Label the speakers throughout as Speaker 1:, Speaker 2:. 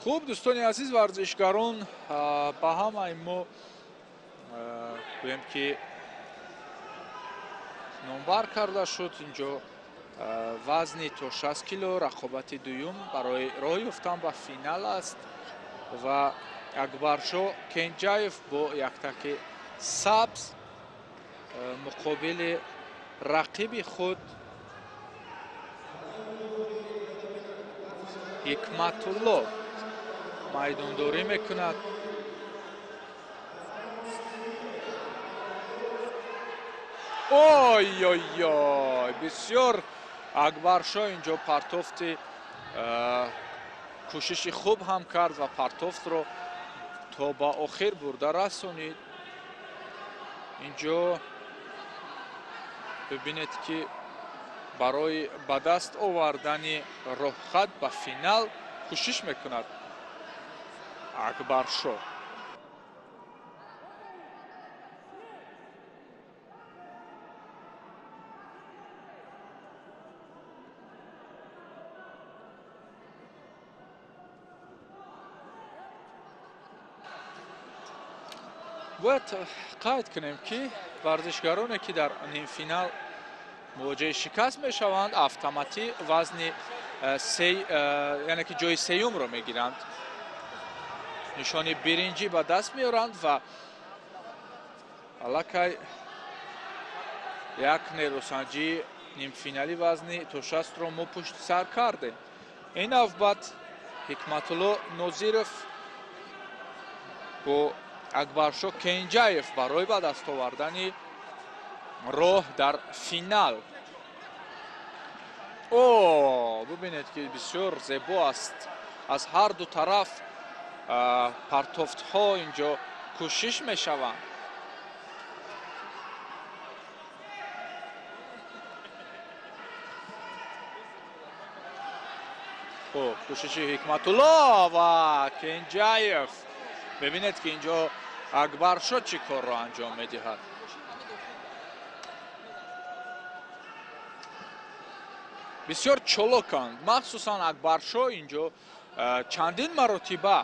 Speaker 1: Хуб, дӯстони азиз, варзишгарон ба ҳамаи мо гӯем ки номбар карда шуд. Инҷо вазни то 60 кило рақобати дуюм барои роҳ ёфтан ба финал аст ва Акбаршо Кенҷаев бо яктаки сабз муқобили рақиби худ Ҳикматулло майдондорӣ мекунад. Ой ой ой, бисёр Акбаршо инҷо партофти кӯшиши хуб ҳам кард ва партофтро то ба охир бурда расонид. Инҷо бибинед ки барои ба даст овардани роҳхат ба финал кӯшиш мекунад Акбаршо. Бояд қайд кунем ки варзишгароне ки дар нимфинал мувоҷиҳаи шикаст мешаванд, автоматӣ вазни яъне ки ҷои сеюмро мегиранд, нишони биринҷӣ ба даст меоранд ва аллакай як нерӯсанҷии нимфинали вазни то 60-ро мо пушти сар кардем. Ин навбат Ҳикматулло Нозиров бо Акбаршо Кенҷаев барои ба даст овардани роҳ дар финал. О, бибинед ки бисёр зебо аст. Аз ҳар ду тараф партофтҳо инҷо кӯшиш мешаванд. Хуб, кӯшиши Ҳикматулло ва Кенҷаев. Бибинед ки инҷо Акбаршо чӣ корро анҷом медиҳад. Бисёр чолоканд, махсусан Акбаршо инҷо чандин маротиба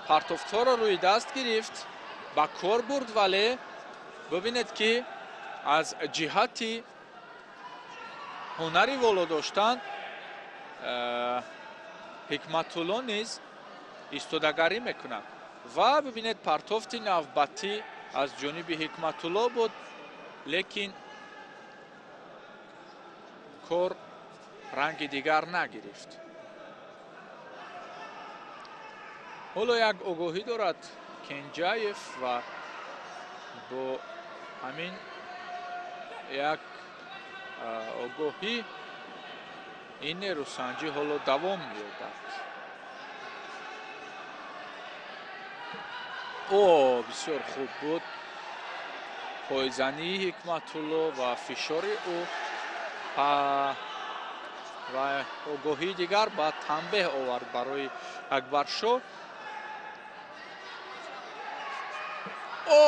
Speaker 1: партофтҳоро рӯи даст гирифт, ба кор бурд, вале бибинед ки аз ҷиҳати ҳунари воло доштан Ҳикматулло низ истодагарӣ мекунад. Ва бибинед партофти навбатӣ аз ҷониби Ҳикматулло буд, лекин кор ранги дигар нагирифт. Ҳоло як огоҳӣ дорад Кенҷаев ва бо ҳамин як огоҳӣ ин нерӯсанҷӣ ҳоло давом меёбад. О, бисёр хуб буд пойзании Ҳикматулло ва фишори ӯ ва огоҳии дигар ба танбеҳ овард барои Акбаршо.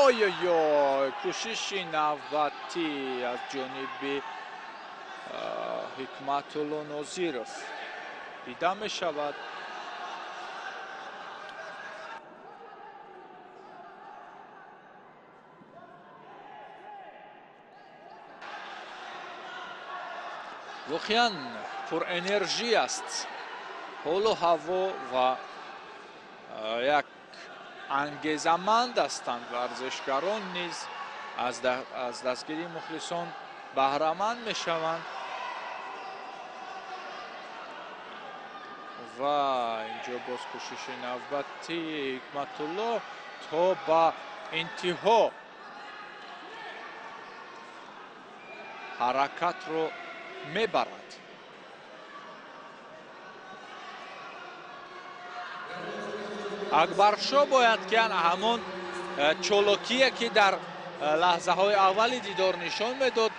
Speaker 1: Ой-ой-ой, кӯшиши навбатӣ аз ҷониби Ҳикматулло Нозиров дида мешавад. Воқеан пурэнержӣ аст ҳолу ҳаво ва як ангезаманд ҳастанд варзишгарон низ аз дастгирии мухлисон баҳраманд мешаванд. Ва инҷо боз кӯшиши навбатии Ҳикматулло то ба интиҳо ҳаракатро мебарад. Акбаршо бояд ки ҳамон чолокие ки дар лаҳзаҳои аввали дидор нишон медод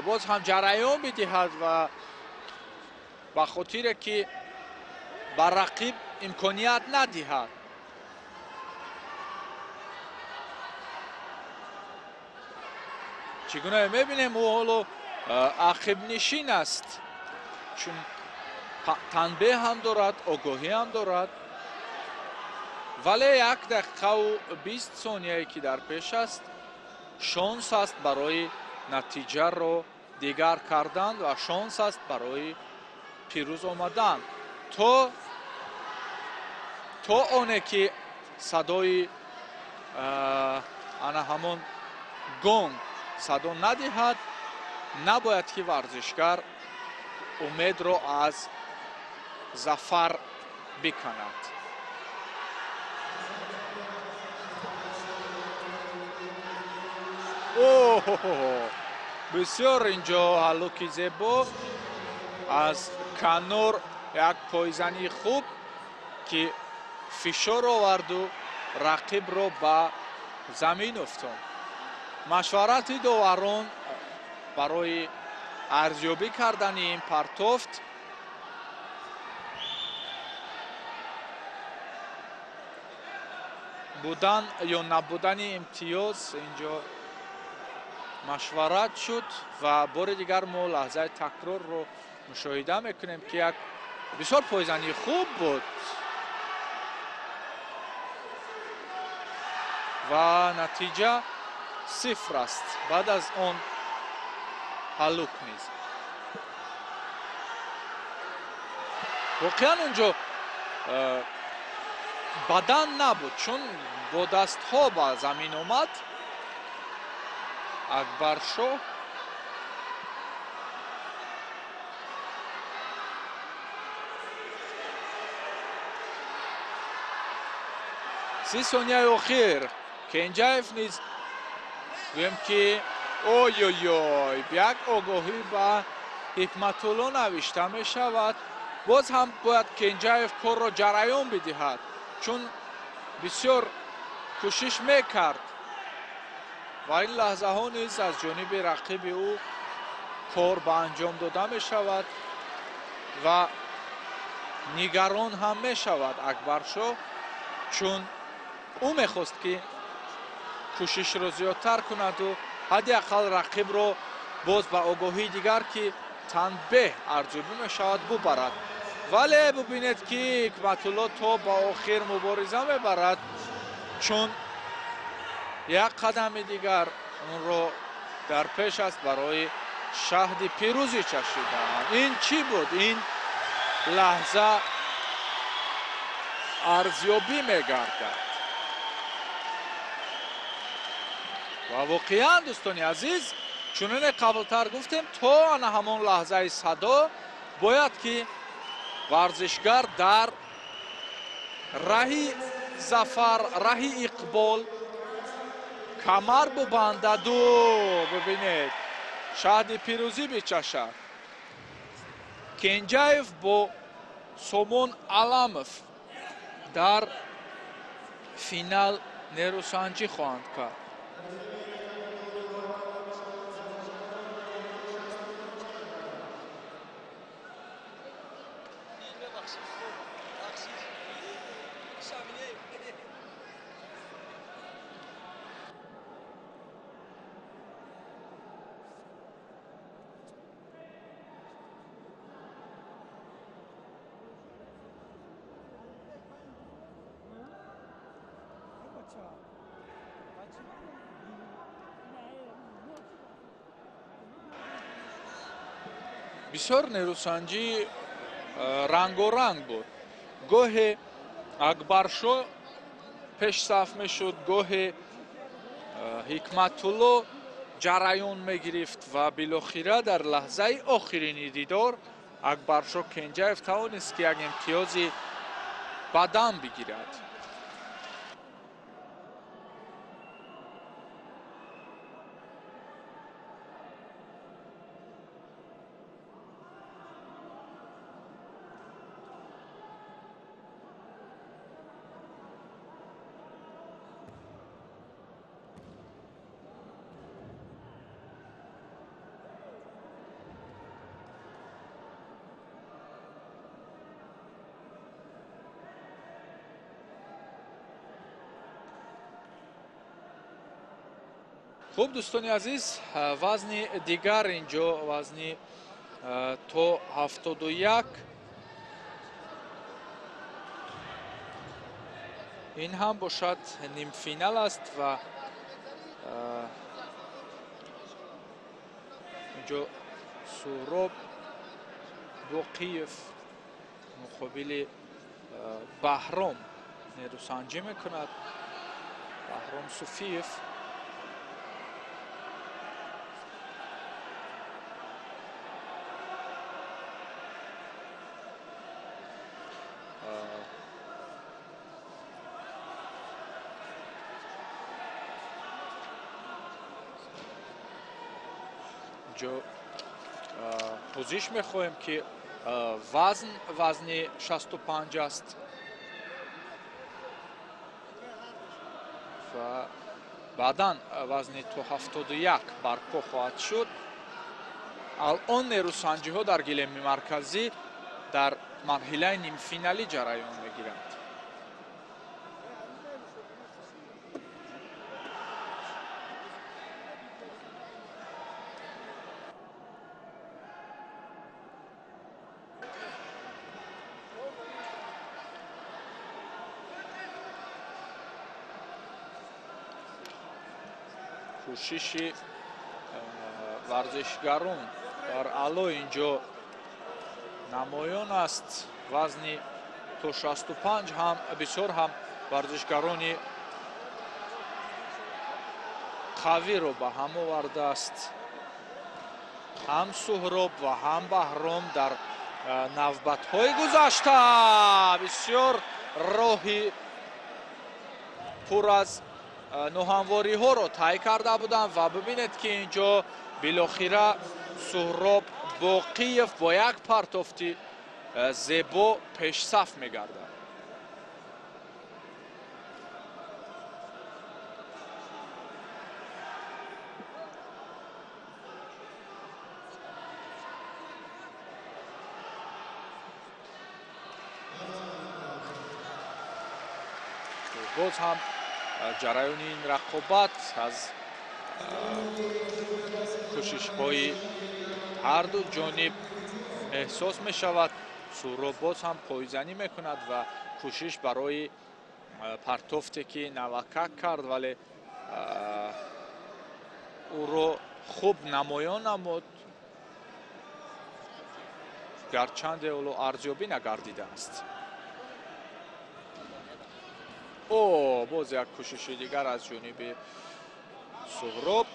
Speaker 1: боз ҳам ҷараён бидиҳад ва ба хотире ки ба рақиб имконият надиҳад. Чӣ гуна мебинем, ӯ ҳоло ақибнишин аст, чун Танбеҳ ҳам дорад, огоҳӣ ҳам дорад, вале 1 дақиқаву 20 сонияе ки дар пеш аст, шонс аст барои натиҷаро дигар кардан ва шонс аст барои пирӯз омадан. То оне ки садои ана ҳамон гонг садо надиҳад, набояд ки варзишгар умедро аз зафар биканад. Оҳ, бисёр инҷо ҳаллуки зебо аз канор, як пойзании хуб ки фишор оварду рақибро ба замин афтонд. Машварати доварон барои арзёбӣ кардани ин партофт будан ё набудани имтиёз инҷо машварат шуд ва бори дигар мо лаҳзаи такрорро мушоҳида мекунем ки як бисёр пойзании хуб буд ва натиҷа 0 аст. Баъд аз он ҳаллук низ. Воқеан унҷо бадан набуд, чун бо дастҳо ба замин омад Акбаршоҳ. Си сонияи охир Кенҷаев низ гӯем ки ой-ой-ой, як огоҳӣ ба Ҳикматулло навишта мешавад. Боз ҳам бояд Кенҷаев корро ҷараён бидиҳад, чун бисёр кӯшиш мекард ва ин лаҳзаҳо низ аз ҷониби рақиби ӯ кор ба анҷом дода мешавад ва нигарон ҳам мешавад Акбаршоҳ, чун ӯ мехост ки кӯшишро зиёдтар кунаду ҳадди ақал рақибро боз ба огоҳии дигар ки танбеҳ арзёбӣ мешавад бубарад. Вале бубинед ки Ҳикматулло то ба охир мубориза мебарад, чун як қадами дигар онро дар пеш аст барои шаҳди пирӯзӣ чашидан. Ин чӣ буд? Ин лаҳза арзёбӣ мегардад. Ва воқеан дӯстони азиз, чуноне қаблтар гуфтем, то ана ҳамон лаҳзаи садо бояд ки варзишгар дар раҳи зафар, раҳи иқбол камар бубандаду бибинед шаҳди пирӯзӣ бичашад. Кенҷаев бо Сомон Аламов дар финал нерӯсанҷӣ хоҳанд кард. Бисёр нерӯсанҷӣ рангоранг буд. Гоҳе Акбаршоҳ пешсаф мешуд, гоҳе Ҳикматулло ҷараён мегирифт ва билохира дар лаҳзаи охирини дидор Акбаршоҳ Кенҷаев тавонист ки як имтиёзи бадан бигирад. Хуб дӯстони азиз, вазни дигар инҷо вазни то 71 Ин ҳам бошад нимфинал аст ва инҷо Суҳроб Боқиев муқобили Баҳром нерӯсанҷӣ мекунад. Баҳром Суфиев. Инҷо пӯзиш мехоҳем, ки вазн вазни 65 аст ва баъдан вазни то 71 барпо хоҳад шуд. Алон нерӯсанҷиҳо дар гилеми марказӣ дар марҳилаи нимфиналӣ ҷараён мегиранд. Кӯшиши варзишгарон дар аъло инҷо намоён аст. Вазни то 65 ҳам бисёр ҳам варзишгарони қавиро ба ҳам овардааст. Ҳам Суҳроб ва ҳам Баҳром дар навбатҳои гузашта бисёр роҳи пур аз ноҳамвориҳоро тай карда буданд ва бибинед, ки инҷо билохира Суҳроб Боқиев бо як партофти зебо пешсаф мегардад. Боз ҳам ҷараёни ин рақобат аз кӯшишҳои ҳарду ҷониб эҳсос мешавад. Суҳроб боз ҳам пойзанӣ мекунад ва кӯшиш барои партофте ки навакак кард, вале ӯро хуб намоён намуд, гарчанде ӯро арзёбӣ нагардидааст. О, боз як кӯшиши дигар аз ҷониби Суҳроб.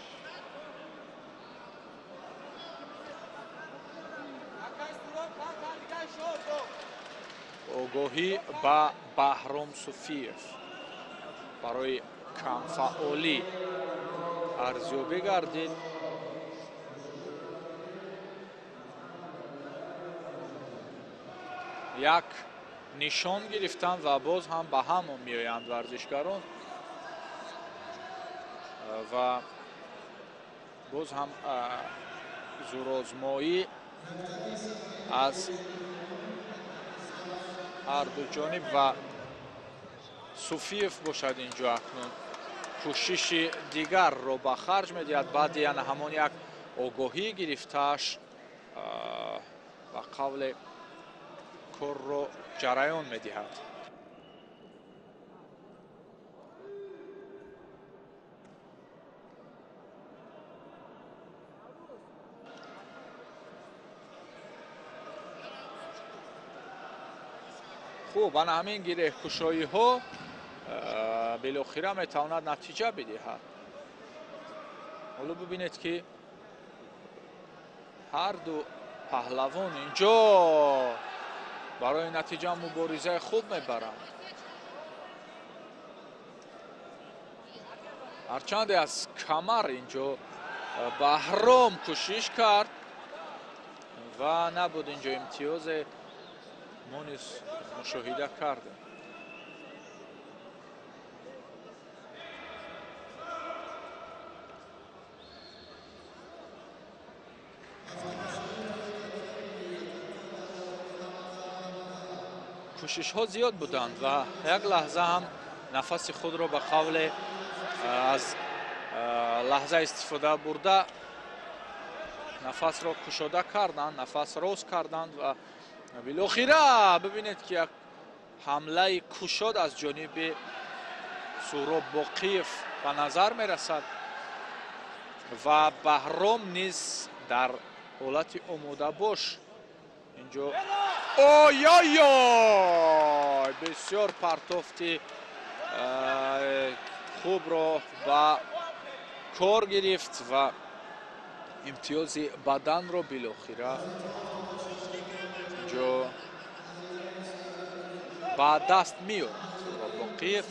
Speaker 1: Огоҳӣ ба Баҳром Суфиев барои камфаъолӣ арзёбӣ гардид. Як нишон гирифтанд ва боз ҳам ба ҳам меоянд варзишгарон ва боз ҳам зӯрозмоӣ аз ҳарду ҷониб ва Суфиев бошад инҷо акнун кӯшиши дигарро ба харҷ медиҳад. Баъди яна ҳамон як огоҳӣ гирифтааш ба қавле корро ҷараён медиҳад. Хуб, ана ҳамин гиреҳкушоиҳо билохира метавонад натиҷа бидиҳад. Ҳоло бибинед, ки ҳарду паҳлавон инҷо барои натиҷа муборизаи хуб мебаранд. Ҳарчанде аз камар инҷо Баҳром кӯшиш кард ва набуд инҷо имтиёзе мо низ мушоҳида кардем. Кӯшишҳо зиёд буданд ва як лаҳза ҳам нафаси худро ба қавле аз лаҳза истифода бурда нафасро кушода карданд, нафас рост карданд ва билохира бибинед, ки як ҳамлаи кушод аз ҷониби Суҳроб Боқиев ба назар мерасад ва Баҳром низ дар ҳолати омодабош инҷо. Ой-ой-ой! Бисёр партофти хубро ба кор гирифт ва имтиёзи баданро билохира инҷо ба даст меорад. Суҳроб Боқиев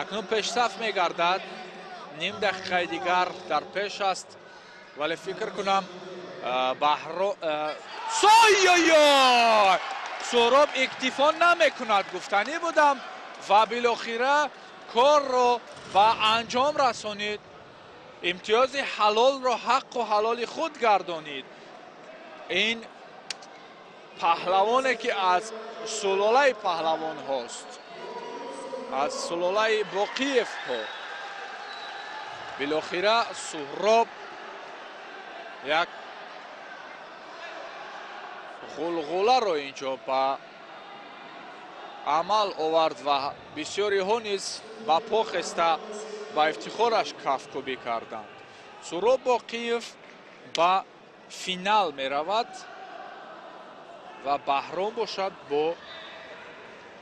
Speaker 1: акнун пешсаф мегардад. Ним дақиқаи дигар дар пеш аст, вале фикр кунам Баҳро сой-ой-ой! Суҳроб иктифо намекунад, гуфтанӣ будам, ва билохира корро ба анҷом расонид. Имтиёзи ҳалолро ҳаққу ҳалоли худ гардонид. Ин паҳлавоне ки аз сулолаи паҳлавонҳост, аз сулолаи Боқиевҳо. Билохира Суҳроб як ғулғуларо инҷо ба амал овард ва бисёриҳо низ ба по хеста ба ифтихораш кафкӯбӣ карданд. Суҳроб Боқиев ба финал меравад ва Баҳром бошад бо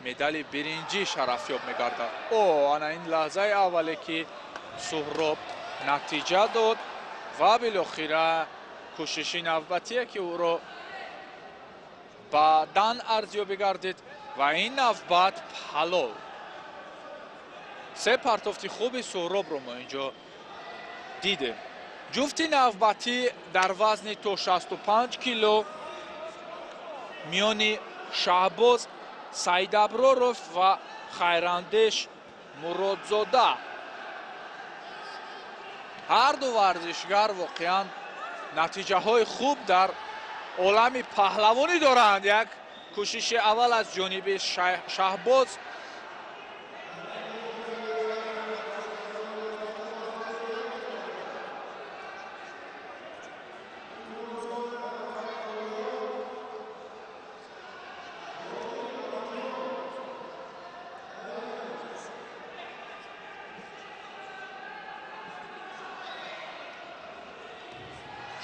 Speaker 1: медали биринҷӣ шарафёб мегардад. О, ана ин лаҳзаи аввале ки Суҳроб натиҷа дод ва билохира кӯшиши навбатие ки ӯро баъдан арзёбӣ гардид ва ин навбат ҳалол. Се партофти хуби Суҳробро мо инҷо дидем. Ҷуфти навбатӣ дар вазни то 65 кило миёни Шаҳбоз Саидаброров ва Хайрандеш Муродзода. Ҳар ду варзишгар воқеан натиҷаҳои хуб дар олами паҳлавонӣ доранд. Як кӯшиши аввал аз ҷониби Шаҳбоз.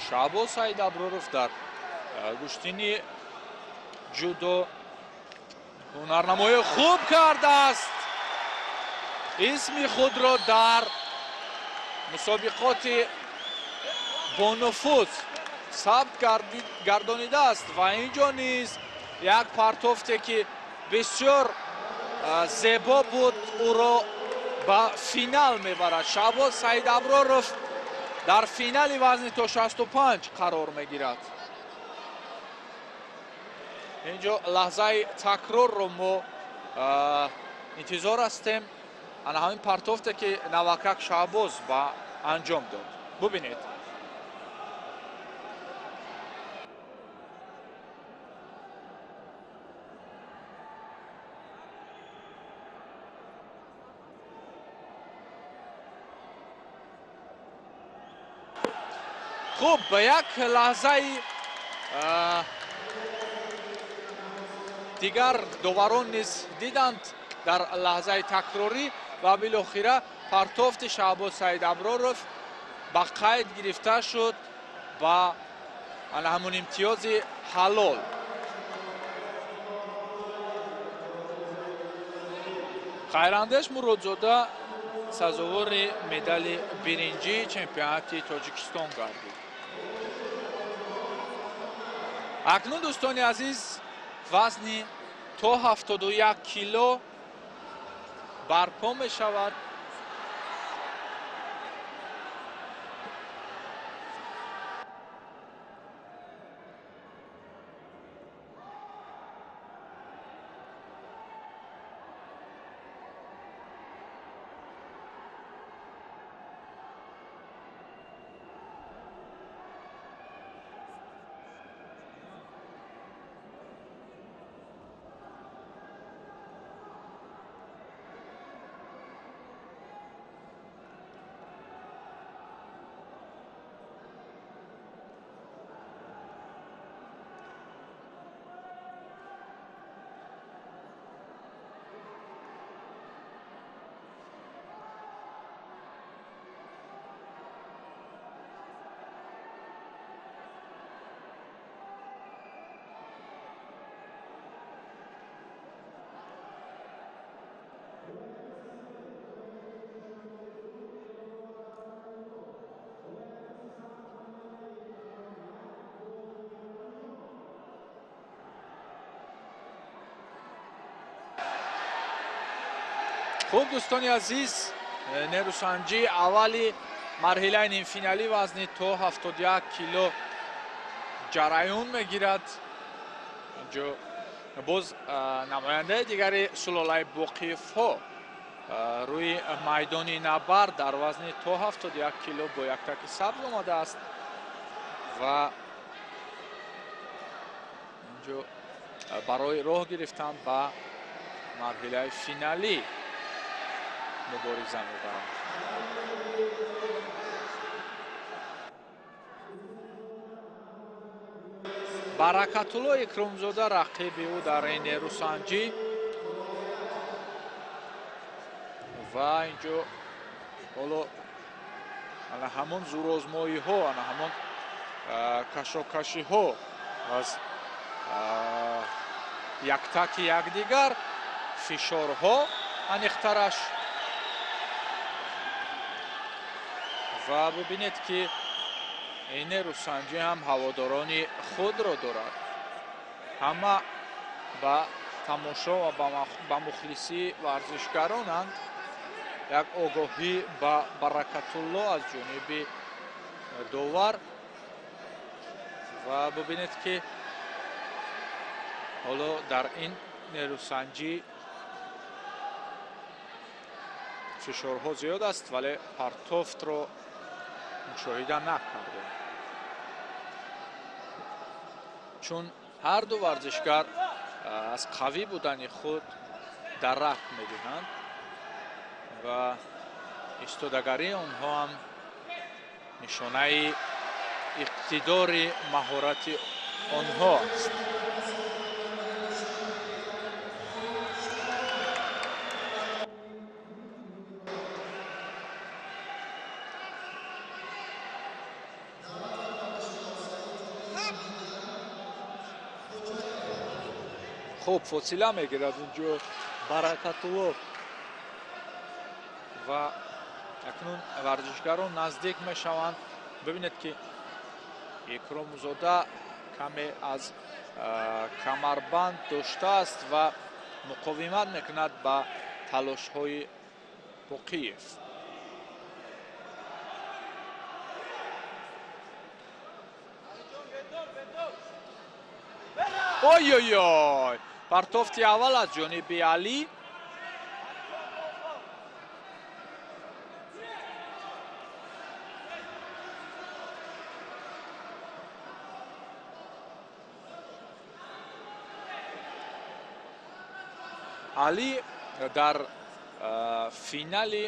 Speaker 1: Шаҳбоз Саидаброров дар гӯштини ҷудо ҳунарнамоии хуб кардааст. Исми худро дар мусобиқоти бонуфуз сабт гардонидааст ва инҷо низ як партофте ки бисёр зебо буд, ӯро ба финал мебарад. Шаҳбоз Саидаброров дар финали вазни то 65 қарор мегирад. Инҷо лаҳзаи такрорро мо интизор ҳастем. Ана ҳамин партофте ки навакак Шаҳбоз ба анҷом дод. Бубинед. Хуб, ба як лаҳзаи дигар доварон низ диданд дар лаҳзаи такрорӣ ва билохира партофти Шаҳбоз Саидаброров ба қайд гирифта шуд ба ана ҳамун имтиёзи ҳалол. Хайрандеш Муродзода сазовори медали биринҷии чемпионати Тоҷикистон гардид. Акнун дӯстони азиз, вазни то 71 кило барпо мешавад. Хуб, дӯстони азиз, нерӯсанҷии аввали марҳилаи нимфиналӣ вазни то 71 кило ҷараён мегирад. Инҷо боз намояндаи дигари сулолаи Боқиевҳо рӯи майдони набард дар вазни то 71 кило бо яктаки сабз омадааст ва инҷо барои роҳ гирифтан ба марҳилаи финалӣ мубориза мебаранд. Баракатулло Икромзода рақиби ӯ дар ин нерӯсанҷӣ ва инҷо ҳоло ана ҳамон зӯрозмоиҳо, ана ҳамон кашокашиҳо аз яктаки якдигар, фишорҳо аниқтараш. Ва бибинед, ки ин нерӯсанҷӣ ҳам ҳаводорони худро дорад. Ҳама ба тамошо ва ба мухлисии варзишгаронанд. Як огоҳӣ ба Баракатулло аз ҷониби довар ва бибинед, ки ҳоло дар ин нерӯсанҷӣ фишорҳо зиёд аст, вале партофтро мушоҳида накардем, чун ҳарду варзишгар аз қавӣ будани худ дарак медиҳанд ва истодагарии онҳо ҳам нишонаи иқтидори маҳорати онҳо аст. Хуб, фосила мегирад инҷо Баракатулло ва акнун варзишгарон наздик мешаванд. Бибинед, ки Икромзода каме аз камарбанд доштааст ва муқовимат мекунад ба талошҳои Боқиев. Ой-ой-ой! Партофти аввал аз ҷониби Алӣ. Алӣ дар финали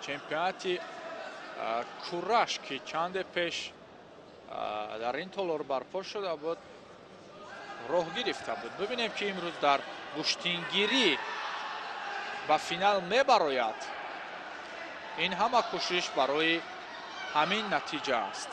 Speaker 1: чемпионати кураш, ки чанде пеш дар ин толор барпо шуда буд, роҳ гирифта буд. Бибинем, ки имрӯз дар гӯштингирӣ ба финал мебарояд. Ин ҳама кӯшиш барои ҳамин натиҷа аст.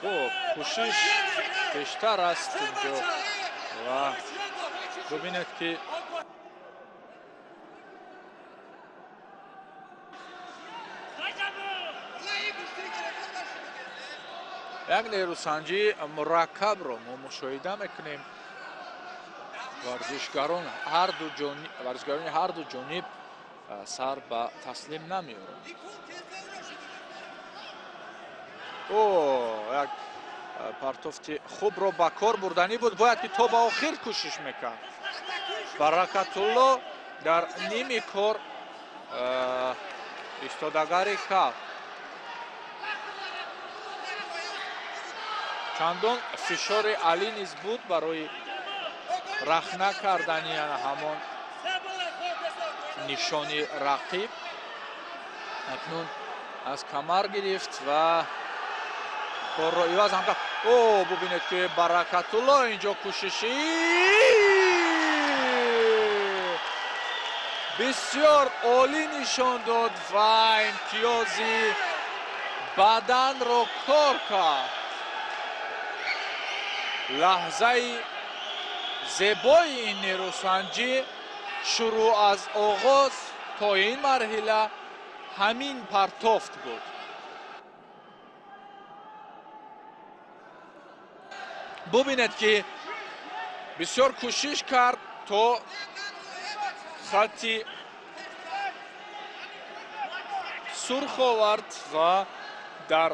Speaker 1: Хуб, кӯшиш бештар аст инҷо ва бибинед, ки як нерӯсанҷии мураккабро мо мушоҳида мекунем. Варзишгарони ҳарду ҷониб сар ба таслим намеоранд. О, як партофти хубро ба кор бурданӣ буд, бояд ки то ба охир кӯшиш мекард. Баракатулло дар ними кор истодагарӣ кард. Чандон фишори Алӣ низ буд барои рахна кардани ҳамон нишони рақиб. Акнун аз камар гирифт ва корро иваз ҳам кард. О, бубинед, ки Баракатулло инҷо кӯшиши бисёр олӣ нишон дод ва имтиёзи Баданро кор кард. Лаҳзаи зебои ин нерӯсанҷӣ шурӯъ аз оғоз то ин марҳила ҳамин партофт буд. Бубинед, ки бисёр кӯшиш кард то хатти сурх овард ва дар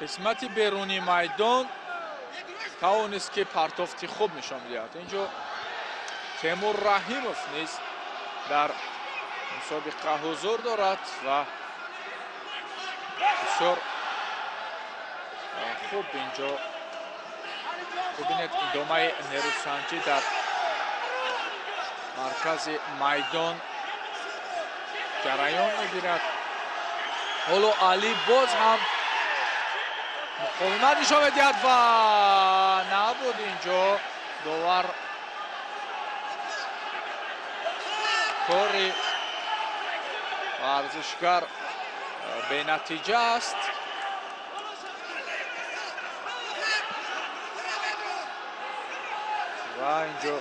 Speaker 1: қисмати берунии майдон тавонист, ки партофти хуб нишон бидиҳад. Инҷо Темур Раҳимов низ дар мусобиқа ҳузур дорад ва бисёр хуб инҷо бубинед, идомаи нерӯсанҷӣ дар маркази майдон ҷараён мегирад. Ҳоло Алӣ боз ҳам муқовимат нишон медиҳад ва набуд инҷо довар кори варзишгар бенатиҷа аст. Ва инҷо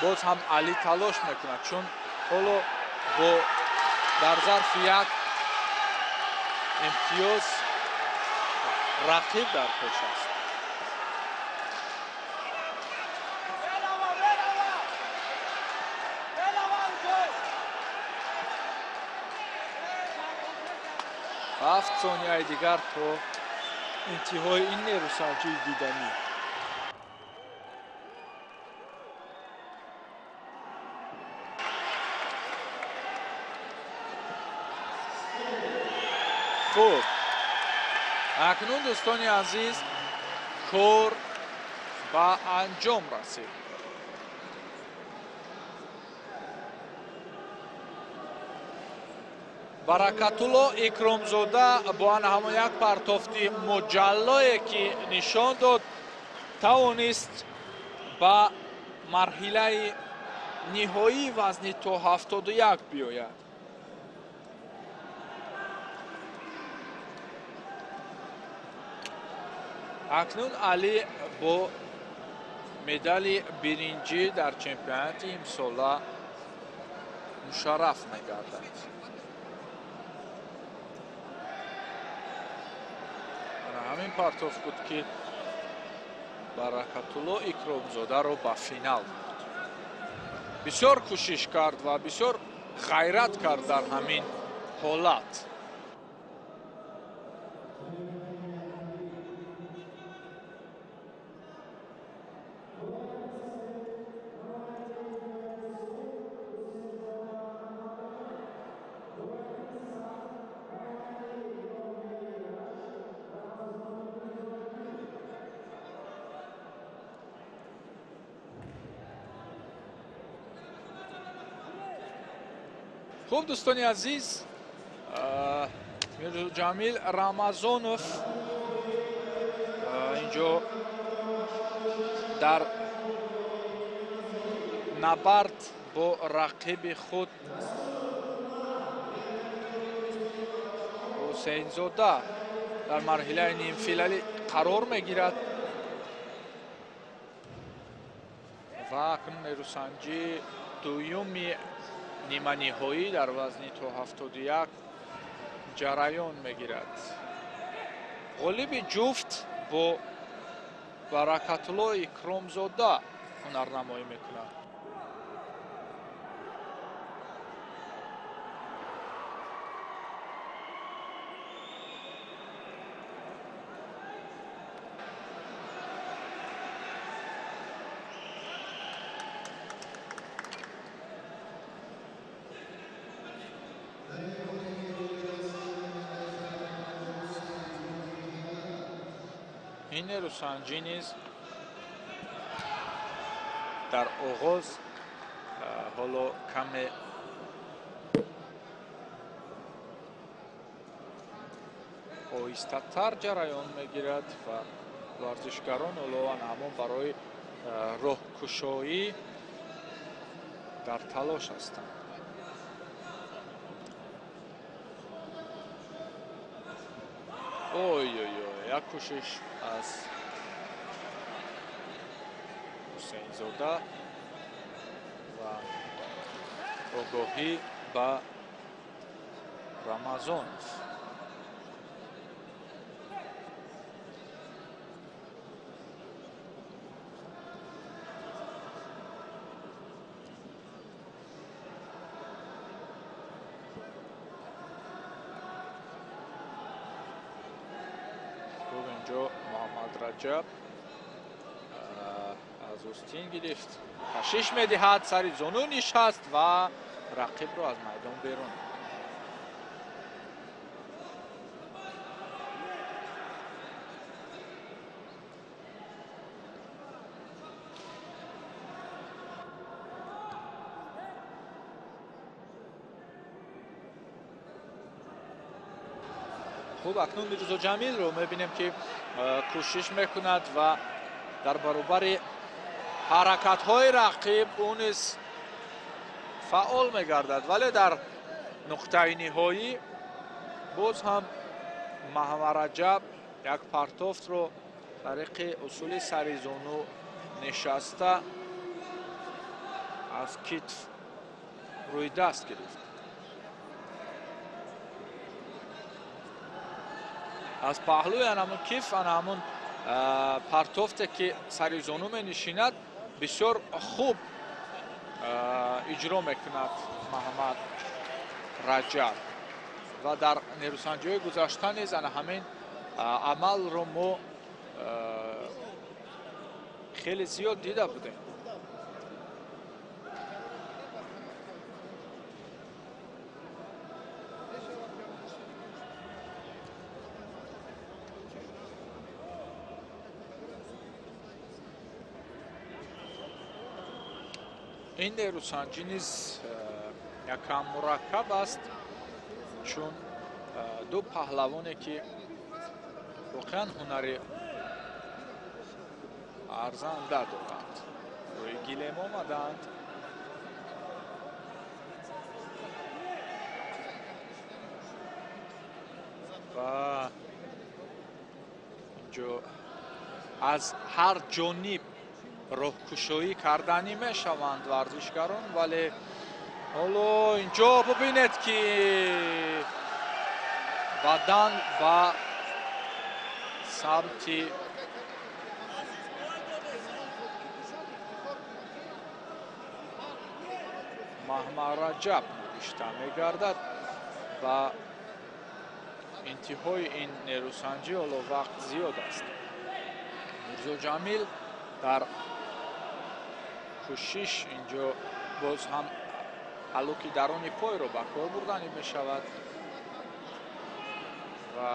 Speaker 1: боз ҳам Алӣ талош мекунад, чун ҳоло бо дар зарфи як имтиёз рақиб дар пеш аст. Ҳафт сонияи дигар то интиҳои ин нерӯсанҷии диданӣ. Хуб, акнун, дӯстони азиз, кор ба анҷом расид. Баракатулло Икромзода бо ан ҳамон як партофти муҷаллое, ки нишон дод, тавонист ба марҳилаи ниҳоии вазни то 71 биёяд. Акнун Алӣ бо медали биринҷӣ дар чемпионати имсола мушарраф мегардад. Ҳамин партоф буд, ки Баракатулло Икромзодаро ба финал бурд. Бисёр кӯшиш кард ва бисёр ғайрат кард дар ҳамин ҳолат. Хуб, дӯстони азиз, Мирҷамил Рамазонов инҷо дар набард бо рақиби худ Ҳусейнзода дар марҳилаи нимфиналӣ қарор мегирад ва акнун нерӯсанҷии дуюми ниманиҳоӣ дар вазни то 71 ҷараён мегирад. Ғолиби ҷуфт бо Баракатулло Икромзода ҳунарнамоӣ мекунад. Ин нерӯсанҷӣ низ дар оғоз ҳоло каме оҳистатар ҷараён мегирад ва варзишгарон ҳоло ҳамон барои роҳкушоӣ дар талош ҳастанд. Ой-ой-ой, як кӯшиш аз Ҳусейнзода ва огоҳӣ ба Рамазонов. Инҷо Муҳаммад Раҷаб аз устин гирифт, кашиш медиҳад, сари зону нишаст ва рақибро аз майдон берун. Хуб, акнун Мирзо Ҷамилро мебинем, ки кӯшиш мекунад ва дар баробари ҳаракатҳои рақиб ӯ низ фаъол мегардад, вале дар нуқтаи ниҳоӣ боз ҳам Муҳаммад Раҷаб як партофтро тариқи усули сари зону нишаста аз китф рӯи даст гирифт. Аз паҳлӯи анамун киф, анамун партофте, ки сари зону менишинад, бисёр хуб иҷро мекунад Муҳаммад Раҷаб ва дар нерӯсанҷиҳои гузашта низ ана ҳамин амалро мо хеле зиёд дида будем. Ин нерӯсанҷӣ низ якам мураккаб аст, чун ду паҳлавоне, ки воқеан ҳунари арзанда доранд, рӯи гилем омаданд. Ва инҷо аз ҳар ҷониб роҳкушоӣ карданӣ мешаванд варзишгарон, вале ҳоло инҷо бубинед, ки бадан ба самти Муҳаммад Раҷаб нигишта мегардад ва интиҳои ин нерӯсанҷӣ ҳоло вақт зиёд аст. Мирзо Ҷамил дар кӯшиш инҷо боз ҳам ҳалуки даруни пойро ба кор бурданӣ мешавад ва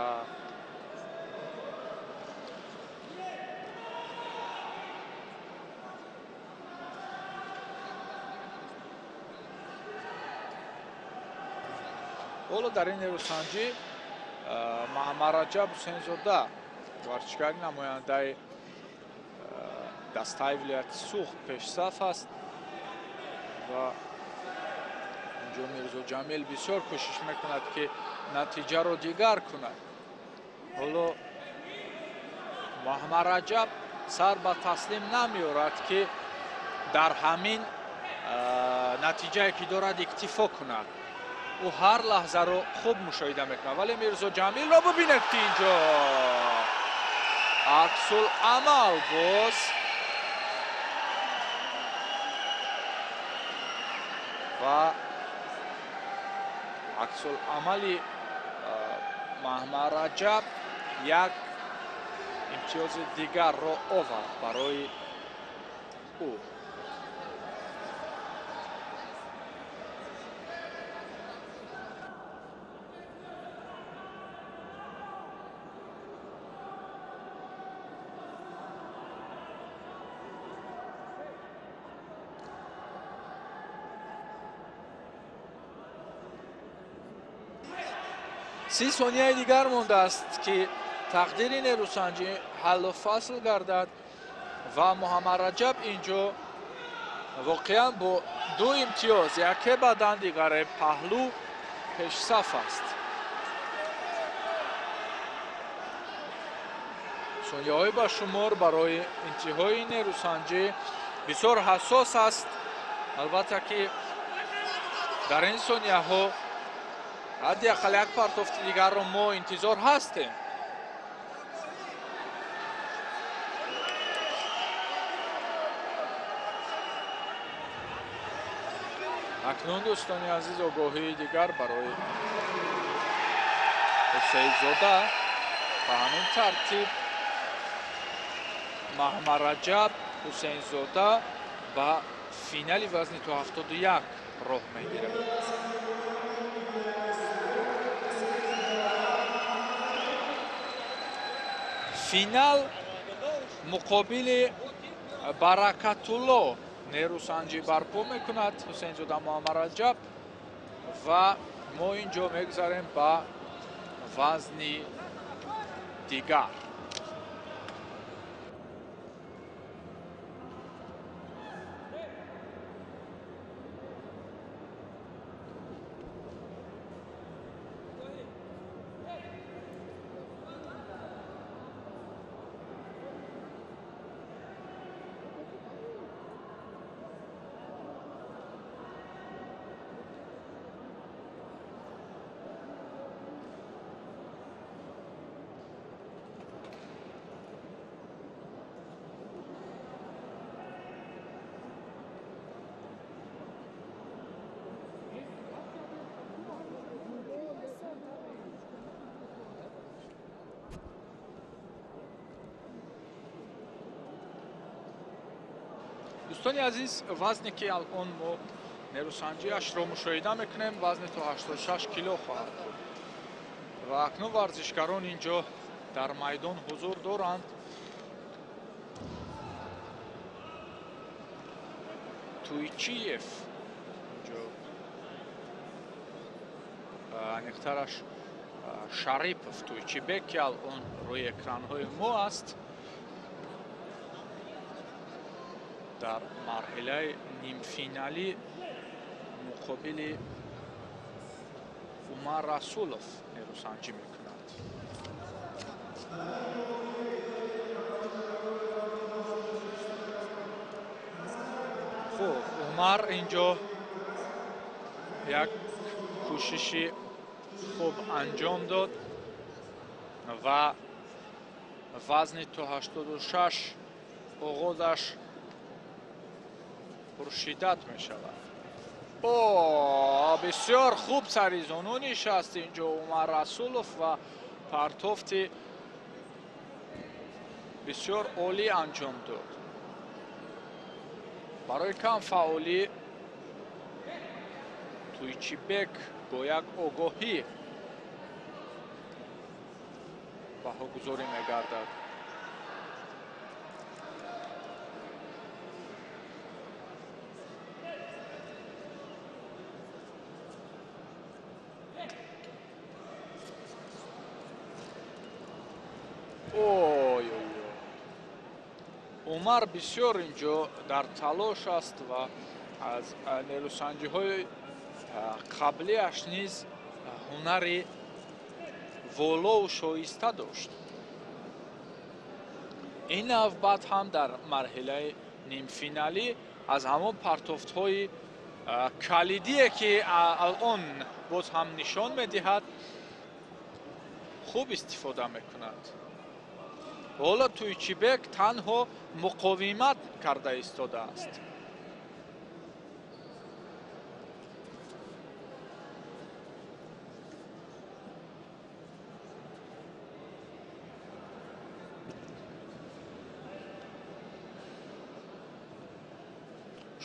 Speaker 1: ҳоло дар ин нерӯсанҷӣ Муҳаммад Раҷаб Ҳусейнзода, варзишгари намояндаи дастаи вилояти Суғд, пешсаф аст ва инҷо Мирзо Ҷамил бисёр кӯшиш мекунад, ки натиҷаро дигар кунад. Ҳоло Муҳаммад Раҷаб сар ба таслим намеорад, ки дар ҳамин натиҷае, ки дорад, иктифо кунад. Ӯ ҳар лаҳзаро хуб мушоҳида мекунад, вале Мирзо Ҷамилро бубинед, ки инҷо аксул-амал боз ва аксул-амали Муҳаммад Раҷаб як имтиёзи дигарро овард барои ӯ. 30 сонияи дигар мондааст, ки тақдири нерӯсанҷӣ ҳаллу фасл гардад ва Муҳаммад Раҷаб инҷо воқеан бо ду имтиёз, яке бадан, дигаре паҳлӯ, пешсаф аст. Сонияҳои ба шумор барои интиҳои нерӯсанҷӣ бисёр ҳассос аст. Албатта ки дар ин сонияҳо ҳадди ақал як партофти дигарро мо интизор ҳастем. Акнун дӯстони азиз, огоҳии дигар барои Ҳусейнзода. Ба ҳамин тартиб Маҳмадраҷаб Ҳусейнзода ба финали вазни то 71 роҳ мегирад. Финал муқобили Баракатулло нерӯсанҷӣ барпо мекунад Ҳусейнзода Муҳаммадраҷаб ва мо инҷо мегузарем ба вазни дигар. Дӯстони азиз, вазне ки алон мо нерӯсанҷиашро мушоҳида мекунем, вазни то 86 кило хоҳад буд ва акнун варзишгарон инҷо дар майдон ҳузур доранд. Туйчиев инҷо, аниқтараш Шарипов Туйчибек, ки алон рӯи экранҳои мо аст, дар марҳилаи нимфиналӣ муқобили Умар Расулов нерӯсанҷӣ мекунад. Хуб, Умар инҷо як кӯшиши хуб анҷом дод ва вазни то 86 оғозаш пуршиддат мешавад. О, бисёр хуб сари зону нишаст инҷо Умар Расулов ва партофти бисёр олӣ анҷом дод. Барои кам фаъолӣ Туйчибек бо як огоҳӣ баҳогузорӣ мегардад. Умар бисёр инҷо дар талош аст ва аз нерӯсанҷиҳои қаблиаш низ ҳунари волову шоиста дошт. Ин навбат ҳам дар марҳилаи нимфиналӣ аз ҳамон партофтҳои калидие ки алон боз ҳам нишон медиҳад, хуб истифода мекунад. Ҳоло Туйчибек танҳо муқовимат карда истодааст.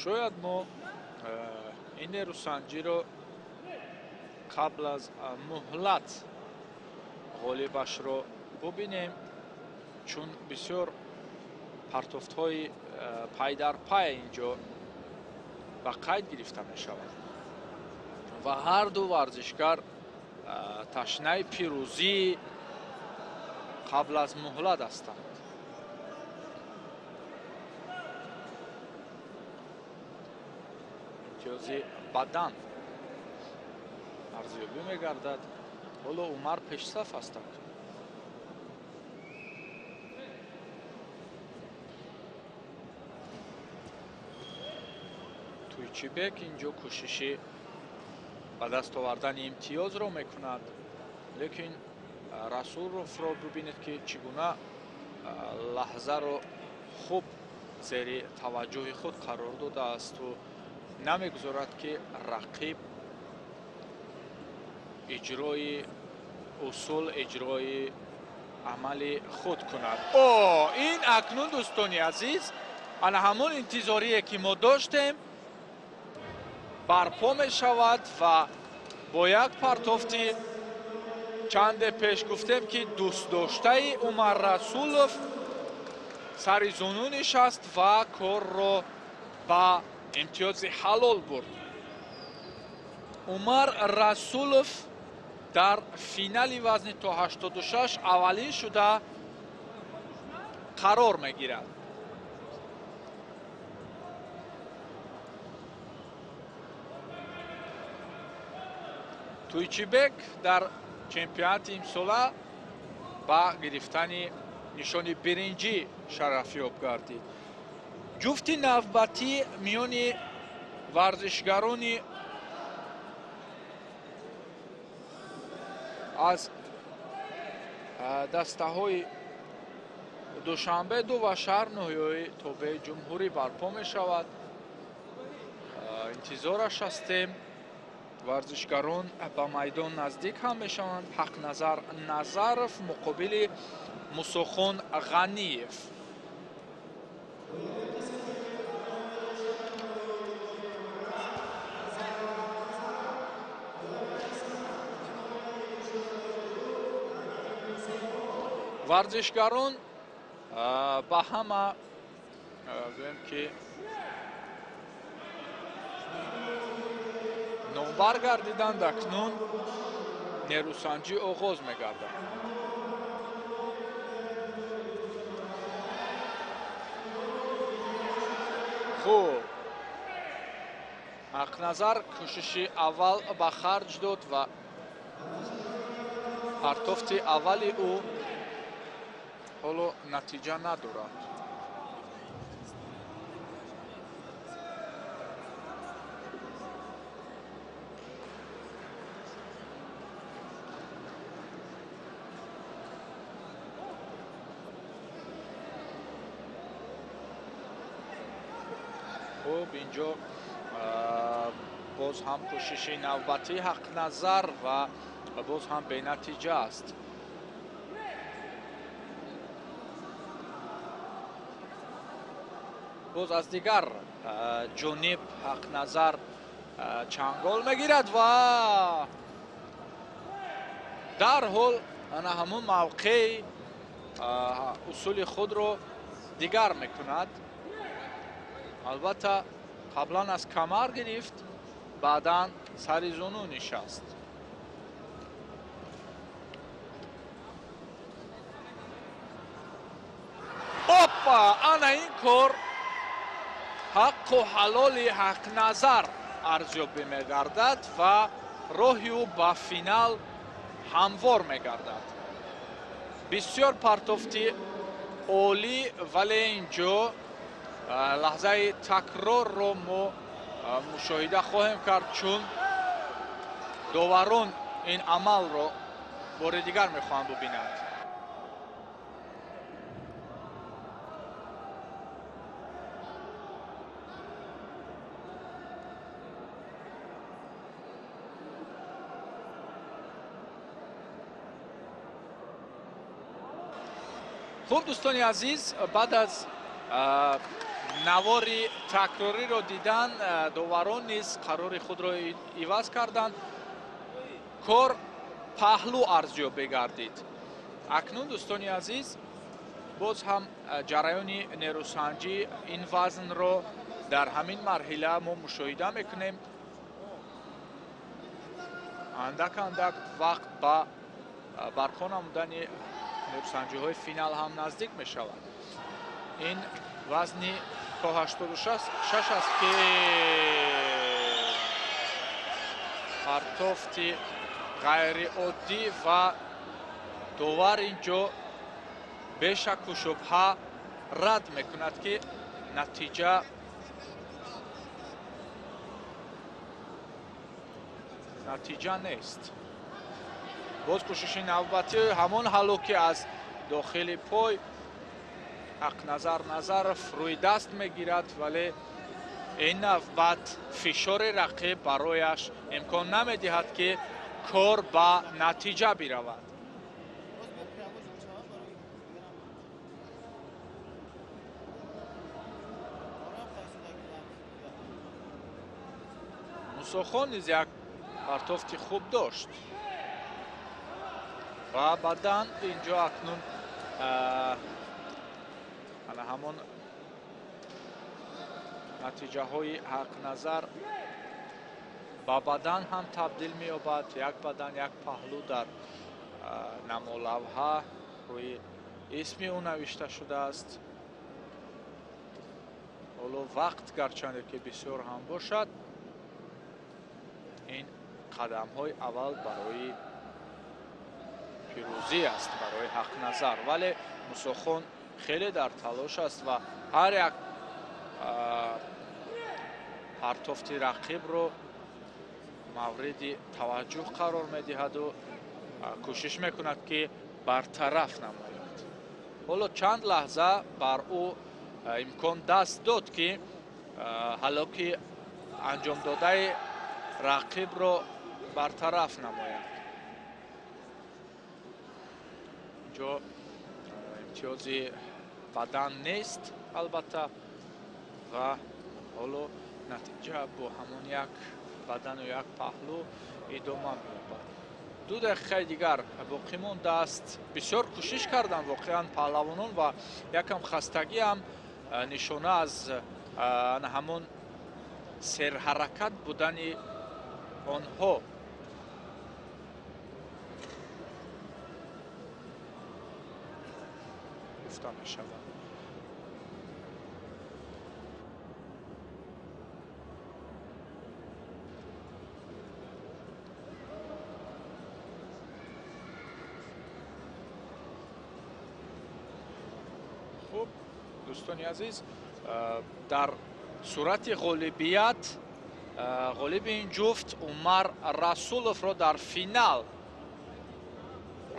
Speaker 1: Шояд мо ин нерӯсанҷиро қабл аз муҳлат ғолибашро бубинем, чун бисёр партофтҳои пайдарпай инҷо ба қайд гирифта мешавад ва ҳар ду варзишгар ташнаи пирӯзии қабл аз муҳлат ҳастанд. Имтиёзи бадан арзёбӣ мегардад. Ҳоло Умар пешсаф ҳастанд. Тойчибек инҷо кӯшиши ба даст овардани имтиёзро мекунад, лекин Расуловро бибинед, ки чӣ гуна лаҳзаро хуб зери таваҷҷӯҳи худ қарор додаасту намегузорад, ки рақиб иҷрои усул, иҷрои амали худ кунад. О, ин акнун, дӯстони азиз, ана ҳамон интизорие, ки мо доштем, барпо мешавад ва бо як партофти чанде пеш гуфтем, ки дӯстдоштаи Умар Расулов сари зуну нишаст ва корро ба имтиёзи ҳалол бурд. Умар Расулов дар финали вазни то 86 аввалин шуда қарор мегирад. Тойчибек дар чемпионати имсола ба гирифтани нишони биринҷӣ шарафёб гардид. Ҷуфти навбатӣ миёни варзишгарони аз дастаҳои Душанбе ду ва шаҳр ноҳияҳои тобеи ҷумҳурӣ барпо мешавад. Интизораш ҳастем. Варзишгарон ба майдон наздик ҳам мешаванд. Ҳақназар Назаров муқобили Мусохон Ғаниев. Варзишгарон ба ҳама гӯем, ки номбар гардиданд, акнун нерӯсанҷӣ оғоз мегардад. Хуб, Ҳақназар кӯшиши аввал ба харҷ дод ва партофти аввали ӯ ҳоло натиҷа надорад. Хуб, инҷо боз ҳам кӯшиши навбатии Ҳақназар ва боз ҳам бенатиҷа аст. Боз аз дигар ҷониб Ҳақназар чангол мегирад ва дарҳол ана ҳамон мавқеи усули худро дигар мекунад. Албатта, қаблан аз камар гирифт, баъдан сари зуну нишаст. Опа, ана ин кор ҳаққу ҳалоли Ҳақназар арзёбӣ мегардад ва роҳи ӯ ба финал ҳамвор мегардад. Бисёр партофти олӣ, вале инҷо лаҳзаи такрорро мо мушоҳида хоҳем кард, чун доварон ин амалро бори дигар мехоҳанд бубинанд. Хуб, дӯстони азиз, баъд аз навори такрориро дидан, доварон низ қарори худро иваз карданд. Кор паҳлӯ арзёбӣ гардид. Акнун, дӯстони азиз, боз ҳам ҷараёни нерӯсанҷӣ ин вазнро дар ҳамин марҳила мо мушоҳида мекунем. Андак андак вақт ба барпо намудани нерӯсанҷиҳои финал ҳам наздик мешавад. Ин вазни то 86 аст, ки партофти ғайриоддӣ ва довар инҷо бешаку шубҳа рад мекунад, ки натиҷа Натиҷа нест. Боз кӯшиши навбатӣ, ҳамон ҳалло ки аз дохили пой Ҳақназар Назаров рӯи даст мегирад, вале ин навбат фишори рақиб барояш имкон намедиҳад, ки кор ба натиҷа биравад. Мусохон низ як партофти хуб дошт ва баъдан инҷо акнун ана ҳамон натиҷаҳои Ҳақназар ба бадан ҳам табдил меёбад. Як бадан, як паҳлӯ дар намолавҳа рӯи исми ӯ навишта шудааст. Ҳоло вақт гарчанде ки бисёр ҳам бошад, ин қадамҳои аввал барои пирӯзӣ аст барои Ҳақназар, вале Мусохон хеле дар талош аст ва ҳар як партофти рақибро мавриди таваҷҷӯҳ қарор медиҳаду кӯшиш мекунад, ки бартараф намояд. Ҳоло чанд лаҳза бар ӯ имкон даст дод, ки ҳалоки анҷомдодаи рақибро бартараф намояд. Инҷо имтиёзи бадан нест албатта, ва ҳоло натиҷа бо ҳамон як бадану як паҳлӯ идома меёбад. 2 дақиқаи дигар боқӣ мондааст. Бисёр кӯшиш карданд воқеан паҳлавонон ва якам хастагӣ ҳам нишона аз ҳамон серҳаракат будани онҳо. Гуфта мешавад. Хуб, дӯстони азиз, дар сурати ғолибият ғолиби ин ҷуфт Умар Расуловро дар финал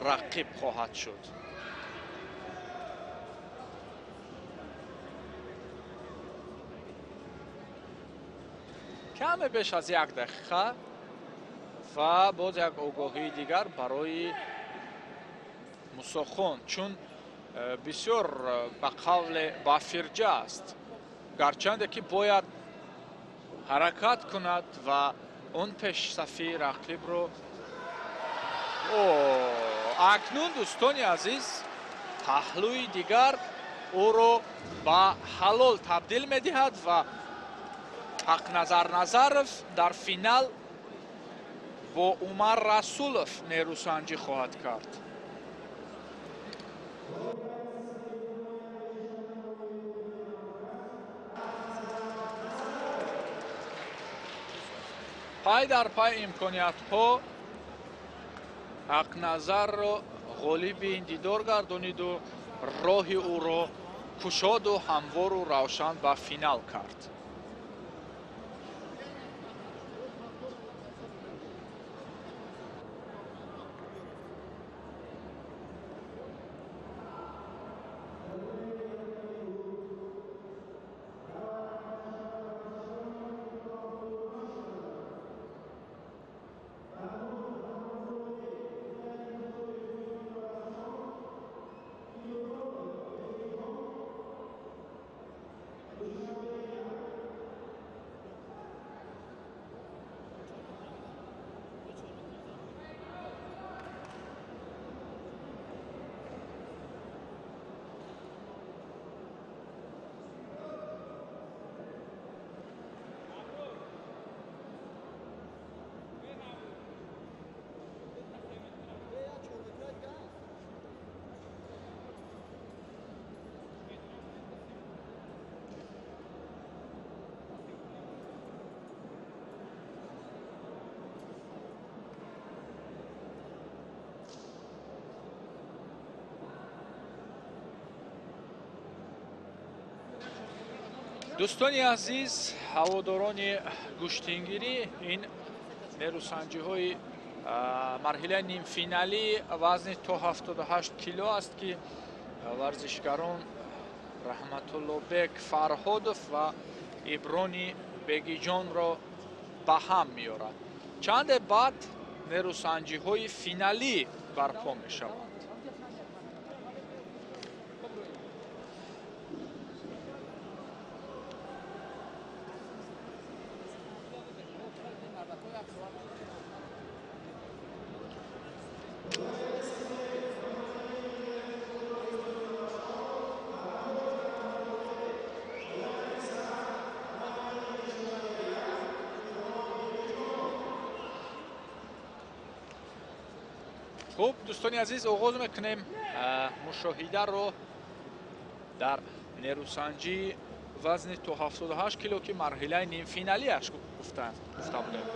Speaker 1: рақиб хоҳад шуд. Каме беш аз 1 дақиқа ва боз як огоҳии дигар барои Мусохон, чун бисёр ба қавле ба фирҷа аст, гарчанде ки бояд ҳаракат кунад ва он пешсафи рақибро. Акнун дӯстони азиз, паҳлӯи дигар ӯро ба ҳалол табдил медиҳад ва Ҳақназар Назаров дар финал бо Умар Расулов нерӯсанҷӣ хоҳад кард. Пай дар пай имкониятҳо Ҳақназарро ғолиби ин дидор гардониду роҳи ӯро кушоду ҳамвору равшан ба финал кард. Дӯстони азиз, ҳаводорони гӯштингирӣ, ин Нерӯсанҷиҳои марҳилаи нимфиналии вазни то 78 кило аст, ки варзишгарон Раҳматуллобек Фарҳодов ва Иброни Бегиҷонро ба ҳам меорад. Чанде баъд нерӯсанҷиҳои финалӣ барпо мешаванд. Хуб, дӯстони азиз, оғоз мекунем мушоҳидаро дар нерӯсанҷии вазни то 78 кило, ки марҳилаи нимфиналиаш гуфта будем.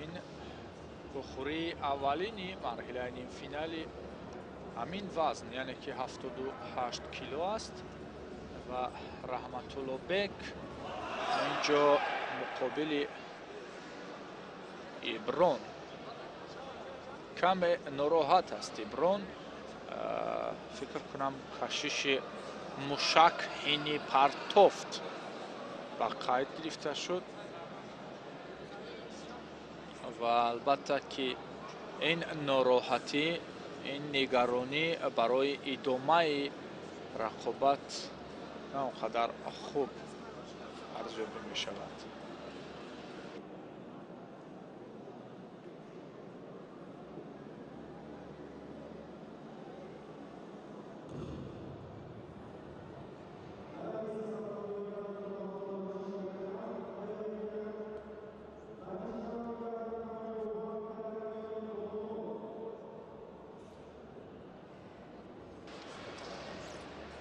Speaker 1: Ин бухӯрии аввалини марҳилаи нимфинали ҳамин вазн, яъне ки 78 кило аст ва Раҳматуллобек инҷо муқобили Иброн каме нороҳат аст. Иброн фикр кунам кашиши мушак ҳини партофт ба қайд гирифта шуд ва албатта ки ин нороҳатӣ, ин нигаронӣ барои идомаи рақобат на он қадар хуб арзёбӣ мешавад.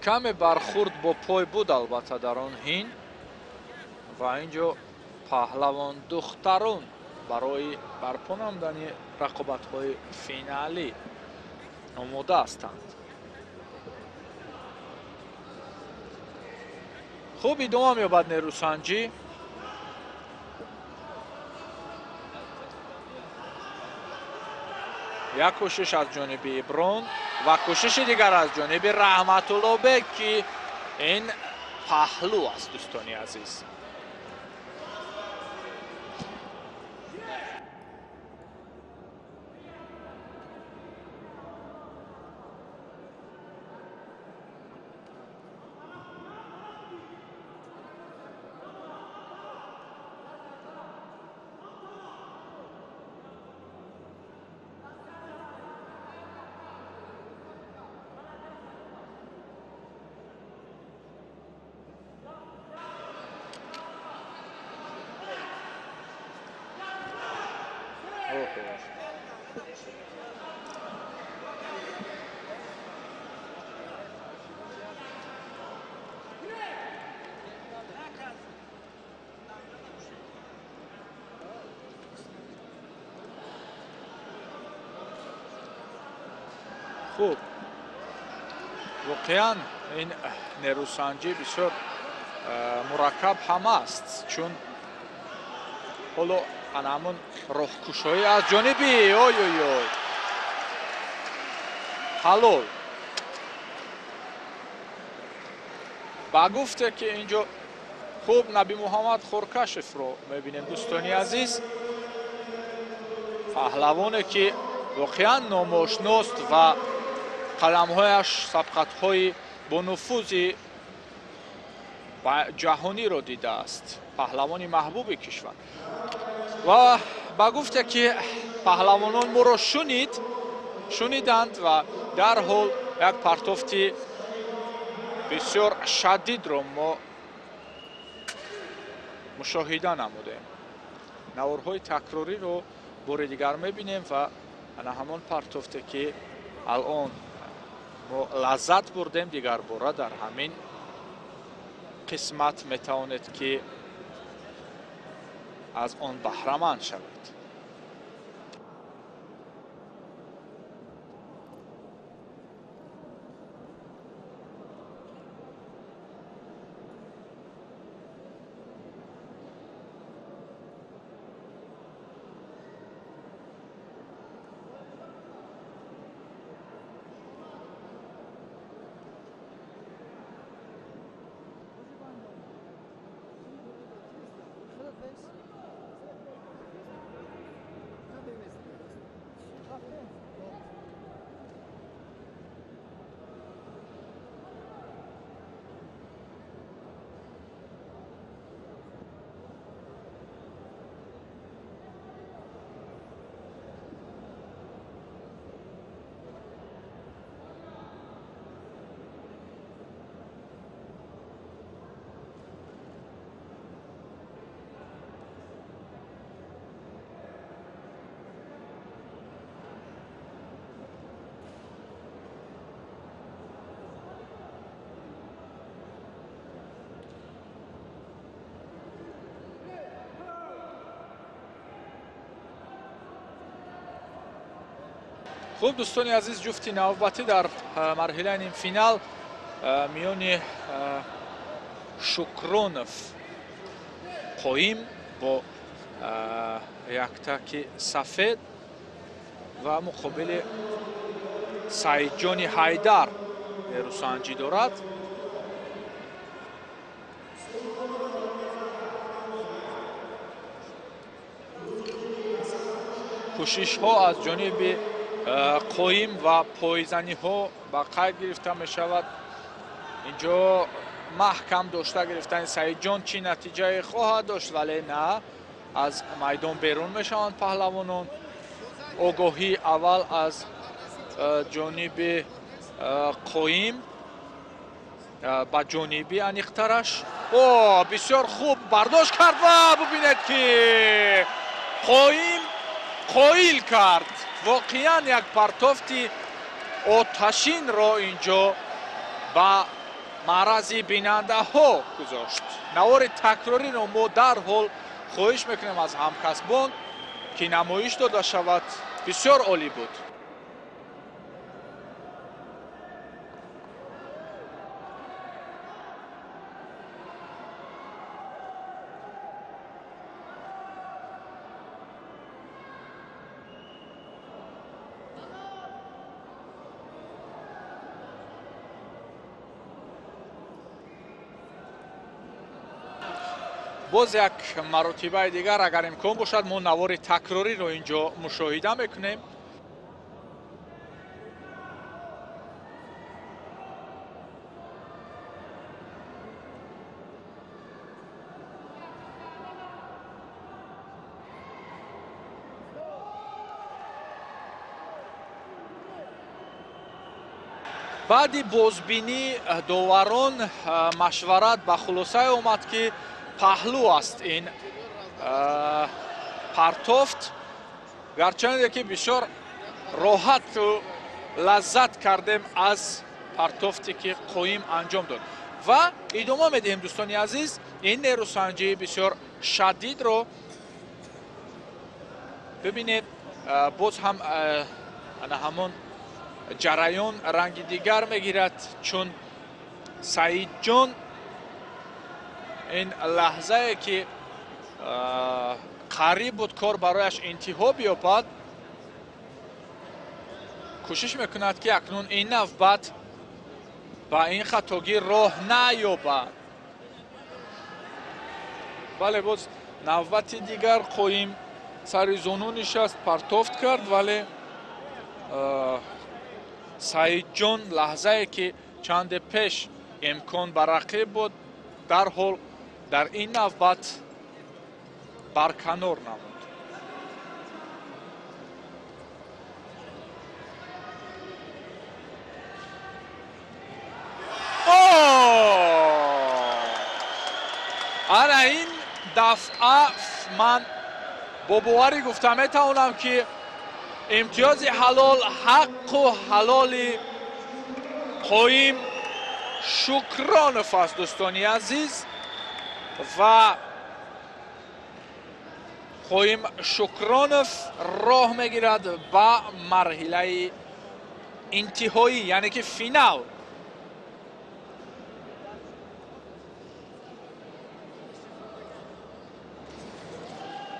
Speaker 1: Каме бархӯрд бо пой буд албатта дар он ҳин ва инҷо паҳлавон духтарон барои барпо намудани рақобатҳои финалӣ омода ҳастанд. Хуб, идома меёбад нерӯсанҷӣ. Як кӯшиш аз ҷониби Иброн ва кӯшиши дигар аз ҷониби Раҳматуллобек, ки ин паҳлӯ аст, дӯстони азиз. Хуб, воқеан ин нерӯсанҷӣ бисёр мураккаб ҳам аст, чун ҳоло ана ҳамон роҳкушоӣ аз ҷониби ой-ой-ой ҳалол ба гуфте ки инҷо хуб Наби Муҳаммад Хоркашевро мебинем, дӯстони азиз, паҳлавоне ки воқеан номошност ва қаламҳояш сабқатҳои бонуфузи ҷаҳониро дидааст, паҳлавони маҳбуби кишвар. Ва ба гуфте ки паҳлавонон моро шуниданд ва дарҳол як партофти бисёр шадидро мо мушоҳида намудем. Наворҳои такрориро бори дигар мебинем ва ана ҳамон партофте ки алон мо лаззат бурдем, дигарбора дар ҳамин қисмат метавонед ки аз он баҳраманд шавед. Хуб, дӯстони азиз, ҷуфти навбатӣ дар марҳилаи нимфинал миёни Шукронов Қоим бо яктаки сафед ва муқобили Саидҷони Ҳайдар нерӯсанҷӣ дорад. Кӯшишҳо аз ҷониби Қоим ва пойзаниҳо ба қайд гирифта мешавад. Инҷо маҳкам дошта гирифтани Саидҷон чӣ натиҷае хоҳад дошт, вале на, аз майдон берун мешаванд паҳлавонон. Огоҳии аввал аз ҷониби Қоим ба ҷониби аниқтараш. О, бисёр хуб бардошт кард ва бубинед ки Қоим қоил кард. Воқеан як партофти оташинро инҷо ба маърази бинандаҳо гузошт. Навори такрориро мо дарҳол хоҳиш мекунем аз ҳамкасбон ки намоиш дода шавад. Бисёр олӣ буд. Боз як маротибаи дигар агар имкон бошад мо навори такрориро инҷо мушоҳида мекунем. Баъди бозбинӣ доварон машварат ба хулосае омад ки паҳлӯ аст ин партофт, гарчанде ки бисёр роҳату лаззат кардем аз партофте ки Қоим анҷом дод. Ва идома медиҳем, дӯстони азиз, ин нерӯсанҷии бисёр шадидро бибинед. Боз ҳам ана ҳамон ҷараён ранги дигар мегирад, чун Саидҷон ин лаҳзае ки қариб буд кор барояш интиҳо биёбад, кӯшиш мекунад ки акнун ин навбат ба ин хатогӣ роҳ наёбад. Бале, боз навбати дигар Қоим сари зону нишаст, партофт кард, вале Саидҷон лаҳзае ки чанде пеш имкон ба рақиб буд, дарҳол дар ин навбат барканор намуд. Ана ин дафъа ман бо боварӣ гуфта метавонам ки имтиёзи ҳалол ҳаққу ҳалоли Қоим Шукронов аст, дӯстони азиз. Ва Қоим Шукронов роҳ мегирад ба марҳилаи интиҳоӣ, яъне ки финал.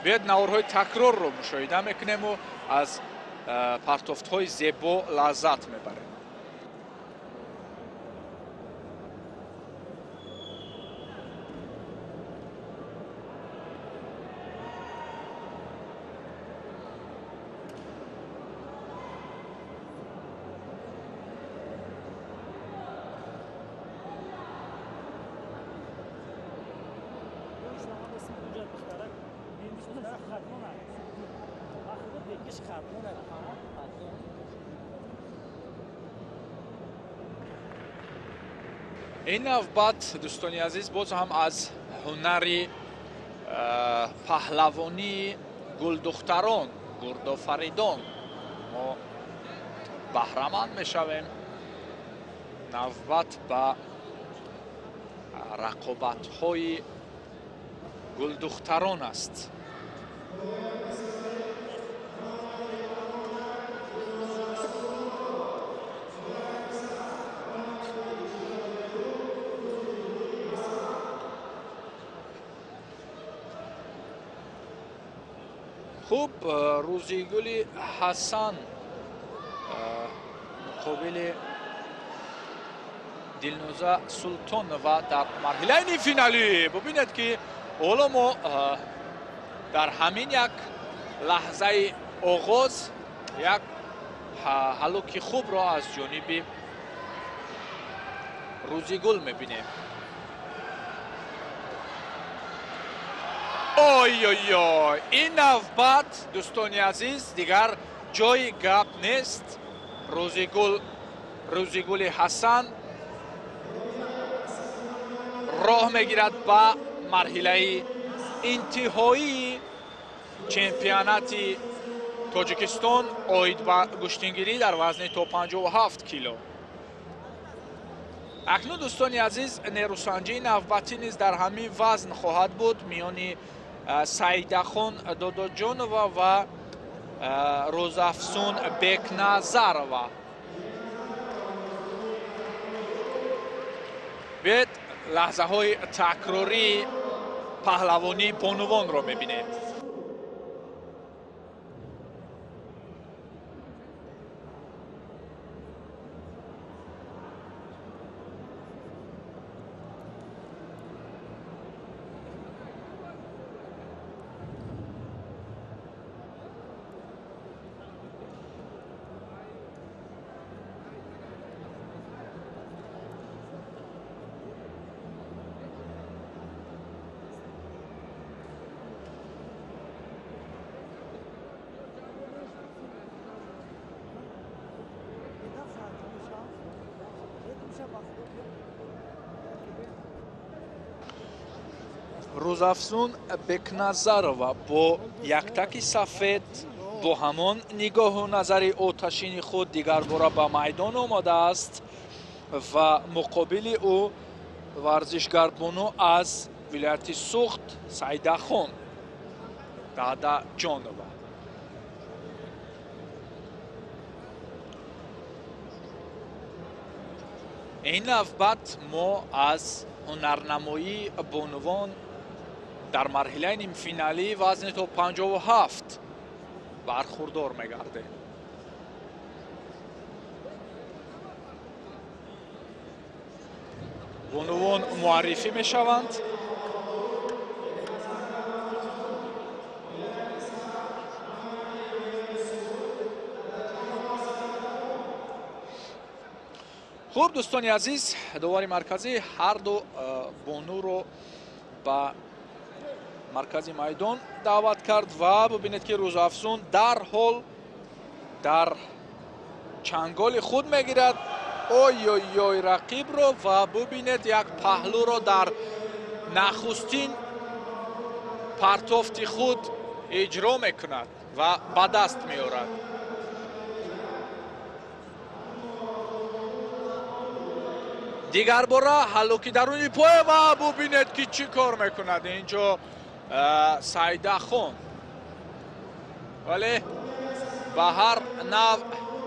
Speaker 1: Биёед наворҳои такрорро мушоҳида мекунему аз партофтҳои зебо лаззат мебарем. Ин навбат, дӯстони азиз, боз ҳам аз ҳунари паҳлавонии гулдухтарон, гурдофаридон мо баҳраманд мешавем. Навбат ба рақобатҳои гулдухтарон аст. Хуб, Рӯзигули Ҳасан муқобили Дилноза Султонова дар марҳилаи нимфиналӣ. Бубинед, ки ҳоло мо дар ҳамин як лаҳзаи оғоз як ҳалуки хубро аз ҷониби Рӯзигул мебинем. Ой-ой-ой, ин навбат, дӯстони азиз, дигар ҷои гап нест. Рӯзигули Ҳасан роҳ мегирад ба марҳилаи интиҳоии чемпионати Тоҷикистон оид ба гӯштингирӣ дар вазни то 57 кило. Акнун, дӯстони азиз, нерӯсанҷии навбатӣ низ дар ҳамин вазн хоҳад буд миёни Саидахон Додоҷонова ва Рӯзафсун Бекназарова. Биёед лаҳзаҳои такрории паҳлавонии бонувонро мебинем. Рӯзафсун Бекназарова бо яктаки сафед, бо ҳамон нигоҳу назари оташини худ дигарбора ба майдон омадааст ва муқобили ӯ варзишгарбону аз вилояти Суғд Саидахон Дадаҷонова. Ин навбат мо аз ҳунарнамоии бонувон дар марҳилаи нимфиналии вазни то 57 бархурдор мегардем. Бонувон муаррифӣ мешаванд. Хуб, дӯстони азиз, довари марказӣ ҳар ду бонуро ба маркази майдон даъват кард ва бубинед, ки Рӯзафсун дарҳол дар чанголи худ мегирад ой-ой-ой рақибро ва бубинед як паҳлӯро дар нахустин партофти худ иҷро мекунад ва ба даст меорад. Дигарбора ҳаллуки даруни поя ва бубинед, ки чӣ кор мекунад инҷо Саидахон. Вале ба ҳар нав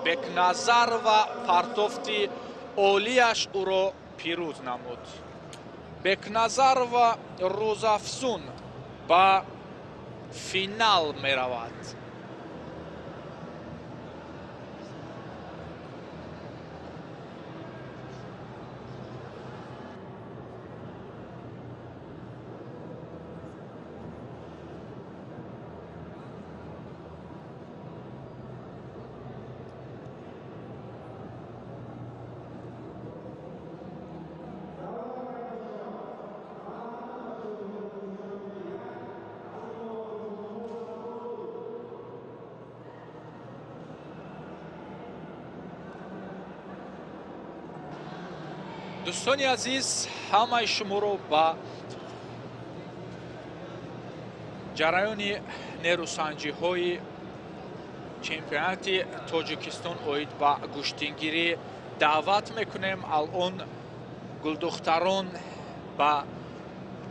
Speaker 1: Бекназарова партофти олияш ӯро пирӯз намуд. Бекназарова рӯзафзун ба финал меравад. Дӯстони азиз, ҳамаи шуморо ба ҷараёни нерӯсанҷиҳои чемпионати Тоҷикистон оид ба гӯштингирӣ даъват мекунем. Алон гулдухтарон ба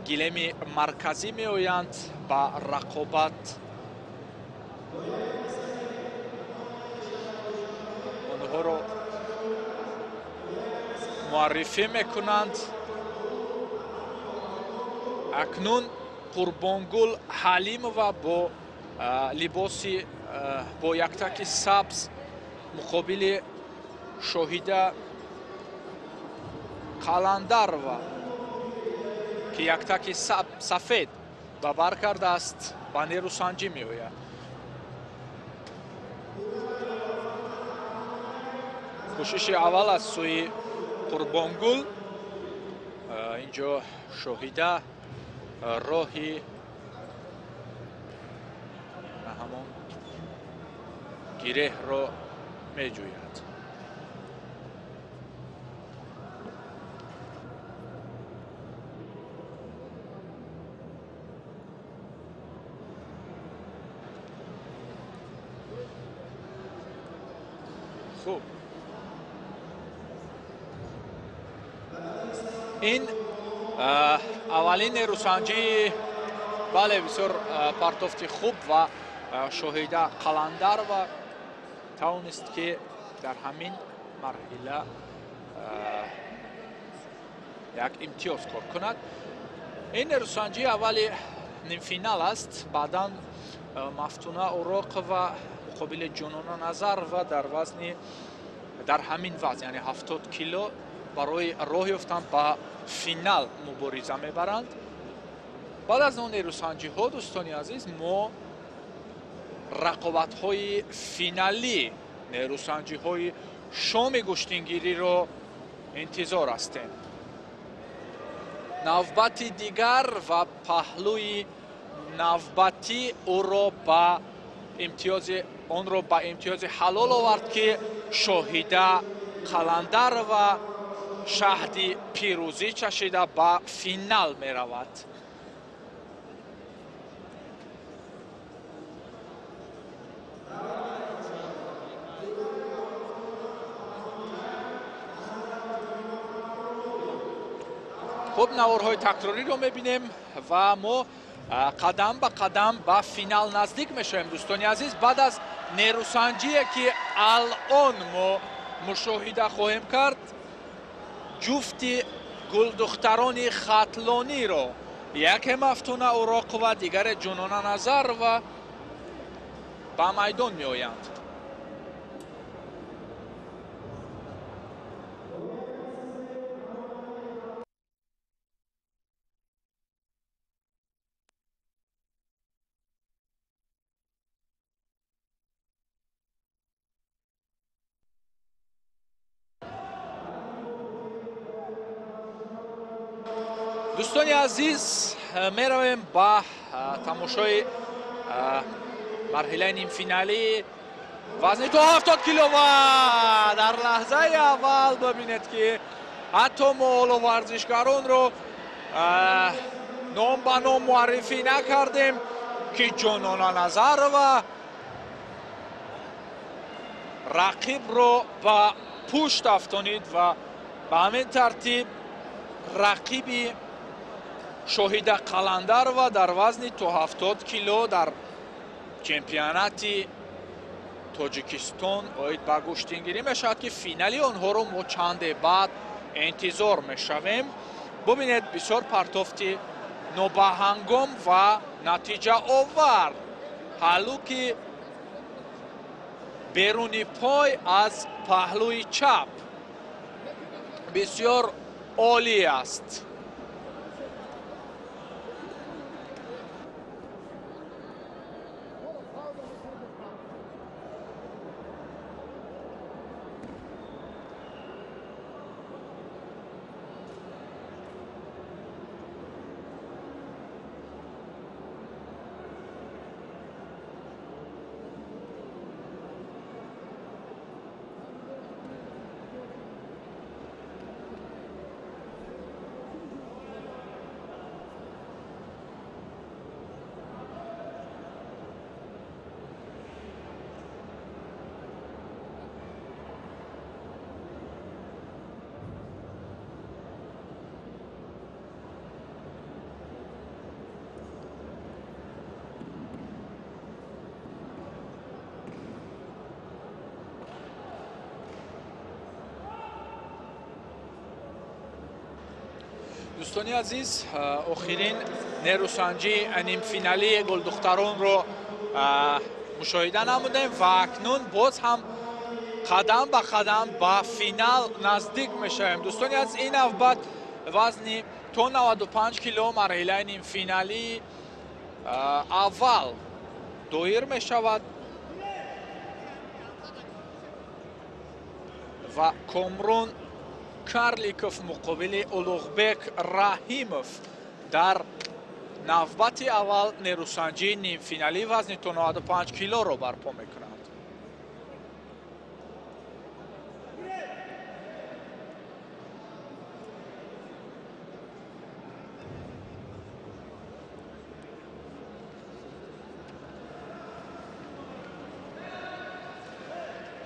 Speaker 1: гилеми марказӣ меоянд ба рақобат. Онҳоро муаррифӣ мекунанд. Акнун Қурбонгул Ҳалимова бо либоси бо яктаки сабз муқобили Шоҳида Қаландарова, ки яктаки сафед ба бар кардааст, ба нерӯсанҷӣ меояд. Кӯшиши аввал аз сӯи Қурбонгул. Инҷо Шоҳида роҳи ҳамон гиреҳро меҷӯяд. Хуб, ин аввалин нерӯсанҷии, бале, бисёр партофти хуб ва Шоҳида Қаландарова тавонист, ки дар ҳамин марҳила як имтиёз кор кунад. Ин нерӯсанҷии аввали нимфинал аст. Баъдан Мафтуна Уроқова муқобили Ҷунона Назарова дар вазни дар ҳамин вазн, яъне 70 кило, барои роҳ ёфтан ба финал мубориза мебаранд. Баъд аз он нерӯсанҷиҳо, дӯстони азиз, мо рақобатҳои финалӣ, нерӯсанҷиҳои шоми гӯштингириро интизор ҳастем. Навбати дигар ва паҳлӯи навбатӣ ӯро ба имтиёзи онро ба имтиёзи ҳалол овард, ки Шоҳида Қаландарова шаҳди пирӯзӣ чашида ба финал меравад. Хуб, наворҳои такрориро мебинем ва мо қадам ба қадам ба финал наздик мешавем, дӯстони азиз. Баъд аз нерӯсанҷие, ки алон мо мушоҳида хоҳем кард, ҷуфти гулдухтарони хатлониро, яке Мафтуна Уроқова, дигаре Ҷунона Назарова, ба майдон меоянд. Дӯстони азиз, меравем ба тамошои марҳилаи нимфиналӣ вазни то 70 кило ва дар лаҳзаи аввал бибинед, ки ҳатто мо ҳоло варзишгаронро ном ба ном муаррифӣ накардем, ки Ҷонона Назарова рақибро ба пушт афтонид ва ба ҳамин тартиб рақиби Шоҳида Қаландарова дар вазни то 70 кило дар Чемпионати Тоҷикистон оид ба гӯштингирӣ мешавад, ки финали онҳоро мо чанде баъд интизор мешавем. Бубинед, бисёр партофти нобаҳангом ва натиҷаовар. Ҳалуки беруни пой аз паҳлӯи чап бисёр олӣ аст. Дӯстони азиз, охирин нерӯсанҷии нимфиналии гулдухтаронро мушоҳида намудем ва акнун боз ҳам қадам ба қадам ба финал наздик мешавем. Дӯстони азиз, ин навбат вазни то 95 кило марҳилаи нимфиналии аввал доир мешавад ва Комрон Карликов муқобили Улуғбек Раҳимов дар навбати аввал нерӯсанҷии нимфиналии вазни то 95 килоро барпо мекунанд.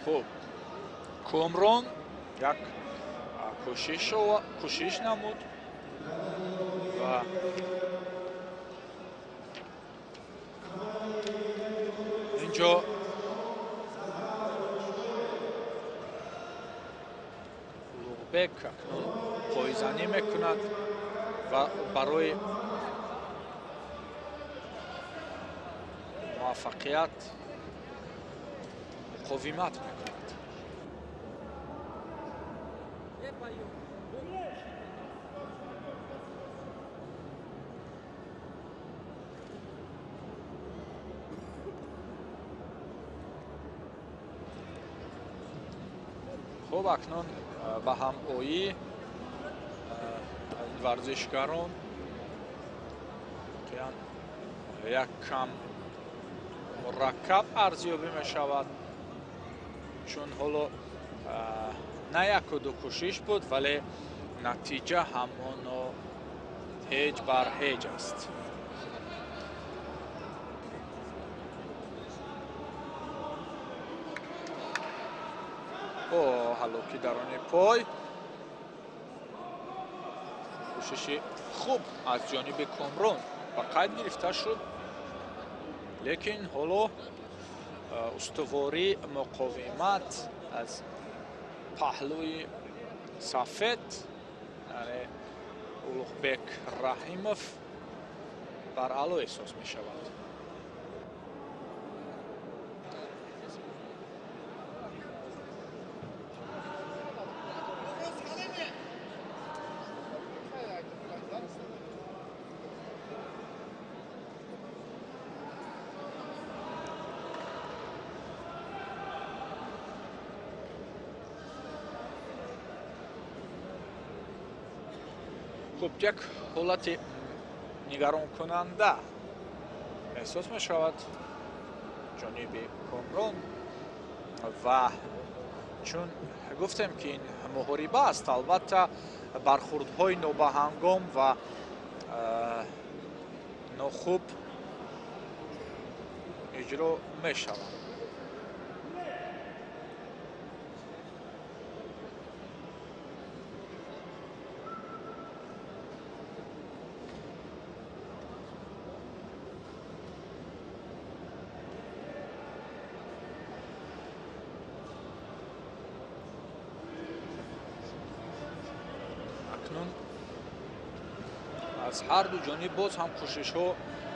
Speaker 1: Хуб, Комрон як кӯшиш намуд ва инҷо Улуғбек акнун пойзанӣ мекунад ва барои муваффақият муқовимат мекунад. Хуб, акнун ба ҳамоӣ варзишгарон воқеан як кам мураккаб арзёбӣ мешавад, чун ҳоло на яку ду кӯшиш буд, вале натиҷа ҳамоно ҳеҷ бар ҳеҷ аст. Ҳалоки дарони пой, кӯшиши хуб аз ҷониби Комрон ба қайд гирифта шуд, лекин ҳоло устувории муқовимат аз паҳлӯи сафед, яъне Улуғбек Раҳимов, бар аъло эҳсос мешавад. Хуб, як ҳолати нигаронкунанда эҳсос мешавад ҷониби Комрон ва чун гуфтем ки ин муҳориба аст, албатта бархурдҳои нобаҳангом ва нохуб иҷро мешаванд. Акнун аз ҳар ду ҷониб боз ҳам кӯшишҳо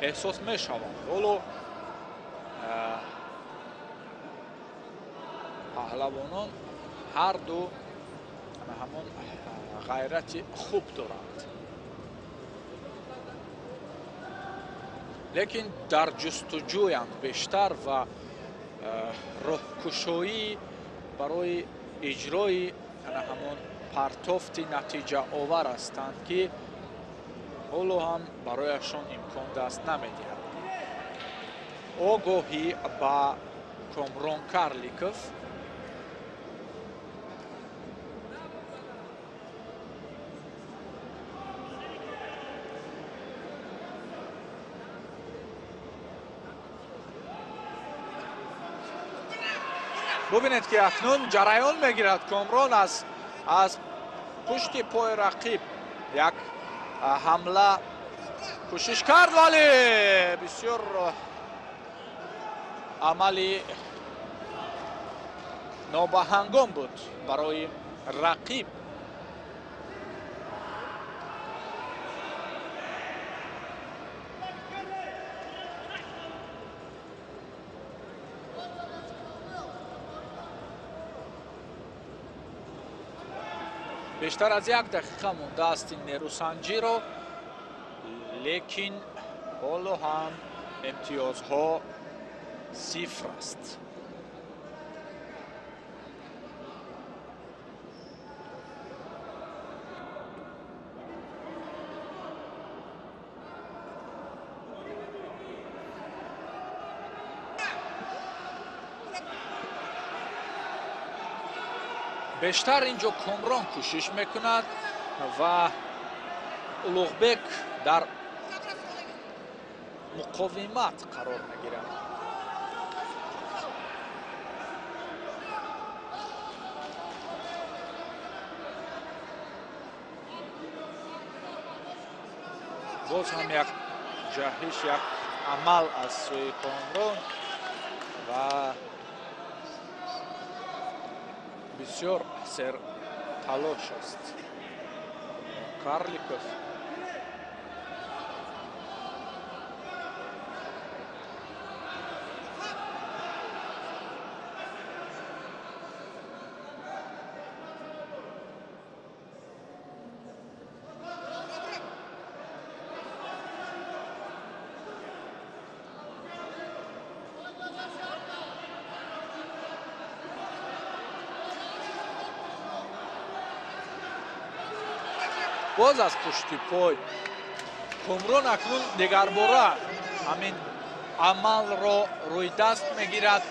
Speaker 1: эҳсос мешаванд. Ҳоло паҳлавонон ҳар ду ҳамон ғайрати хуб доранд, лекин дар ҷустуҷӯянд бештар ва роҳкушоӣ барои иҷрои ҳамон партофти натиҷаовар ҳастанд, ки ҳоло ҳам барояшон имкон даст намедиҳад. Огоҳӣ ба Комрон Карликов. Бубинед, ки акнун ҷараён мегирад Комрон аз пушти пои рақиб як ҳамла кӯшиш кард, вале бисёр амали нобаҳангом буд барои рақиб. Бештар аз як дақиқа мондааст ин нерӯсанҷиро, лекин ҳоло ҳам имтиёзҳо сифр аст. Бештар инҷо Комрон кӯшиш мекунад ва Улуғбек дар муқовимат қарор мегирад. Боз ҳам як ҷаҳиш, як амал аз сӯи Комрон ва бисёр серталош аст Карликов. Боз аз пушти пой Комрон акнун дигарбора ҳамин амалро рӯи даст мегирад.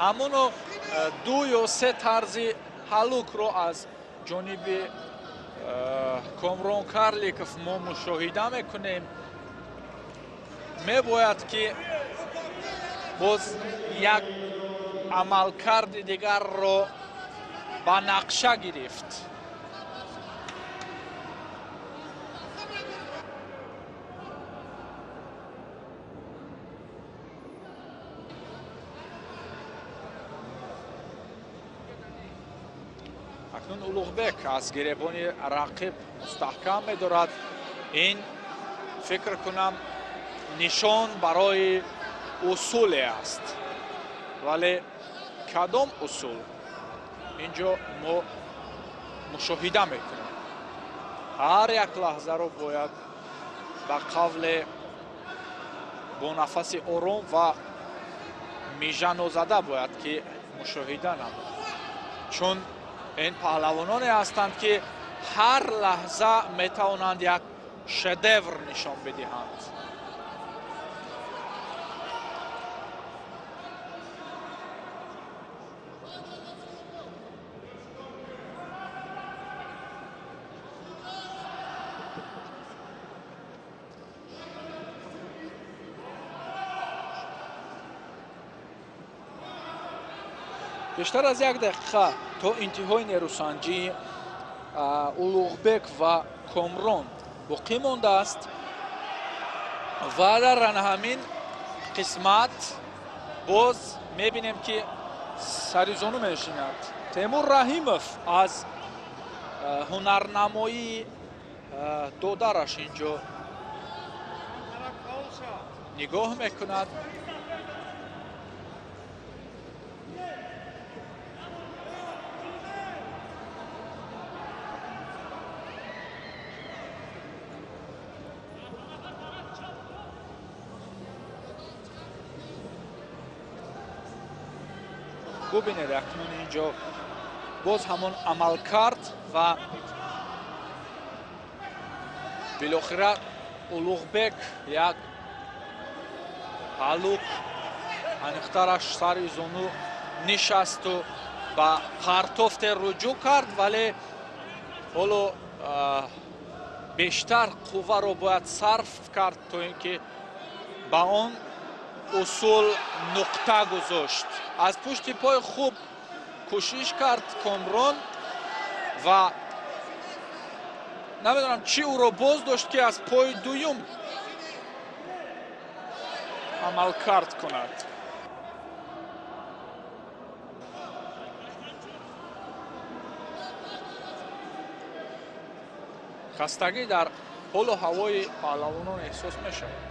Speaker 1: Ҳамоно ду ё се тарзи ҳалукро аз ҷониби Комрон Карликов мо мушоҳида мекунем. Мебояд, ки боз як амалкарди дигарро ба нақша гирифт. Акнун Улуғбек аз гиребони рақиб мустаҳкам медорад. Ин фикр кунам нишон барои усуле аст, вале кадом усул инҷо мо мушоҳида мекунем. Ҳар як лаҳзаро бояд ба қавле бо нафаси ором ва мижанозада бояд ки мушоҳида намуд, чун ин паҳлавононе ҳастанд, ки ҳар лаҳза метавонанд як шедевр нишон бидиҳанд. Бештар аз як дақиқа то интиҳои нерӯсанҷии Улуғбек ва Комрон боқӣ мондааст ва дар ҳамин қисмат боз мебинем, ки саризону менишинад Темур Раҳимов аз ҳунарнамоии додараш инҷо нигоҳ мекунад. Бубинед, акнун инҷо боз ҳамон амал кард ва билохира Улуғбек як ҳалук аниқтараш сари зону нишасту ба партофте руҷӯъ кард, вале ҳоло бештар қувваро бояд сарф кард, то ин ки ба он усул нуқта гузошт. Аз пушти пой хуб кӯшиш кард Комрон ва намедонам чӣ ӯро боз дошт, ки аз пои дуюм амалкард кунад. Хастагӣ дар ҳолу ҳавои паҳлавонон эҳсос мешавад.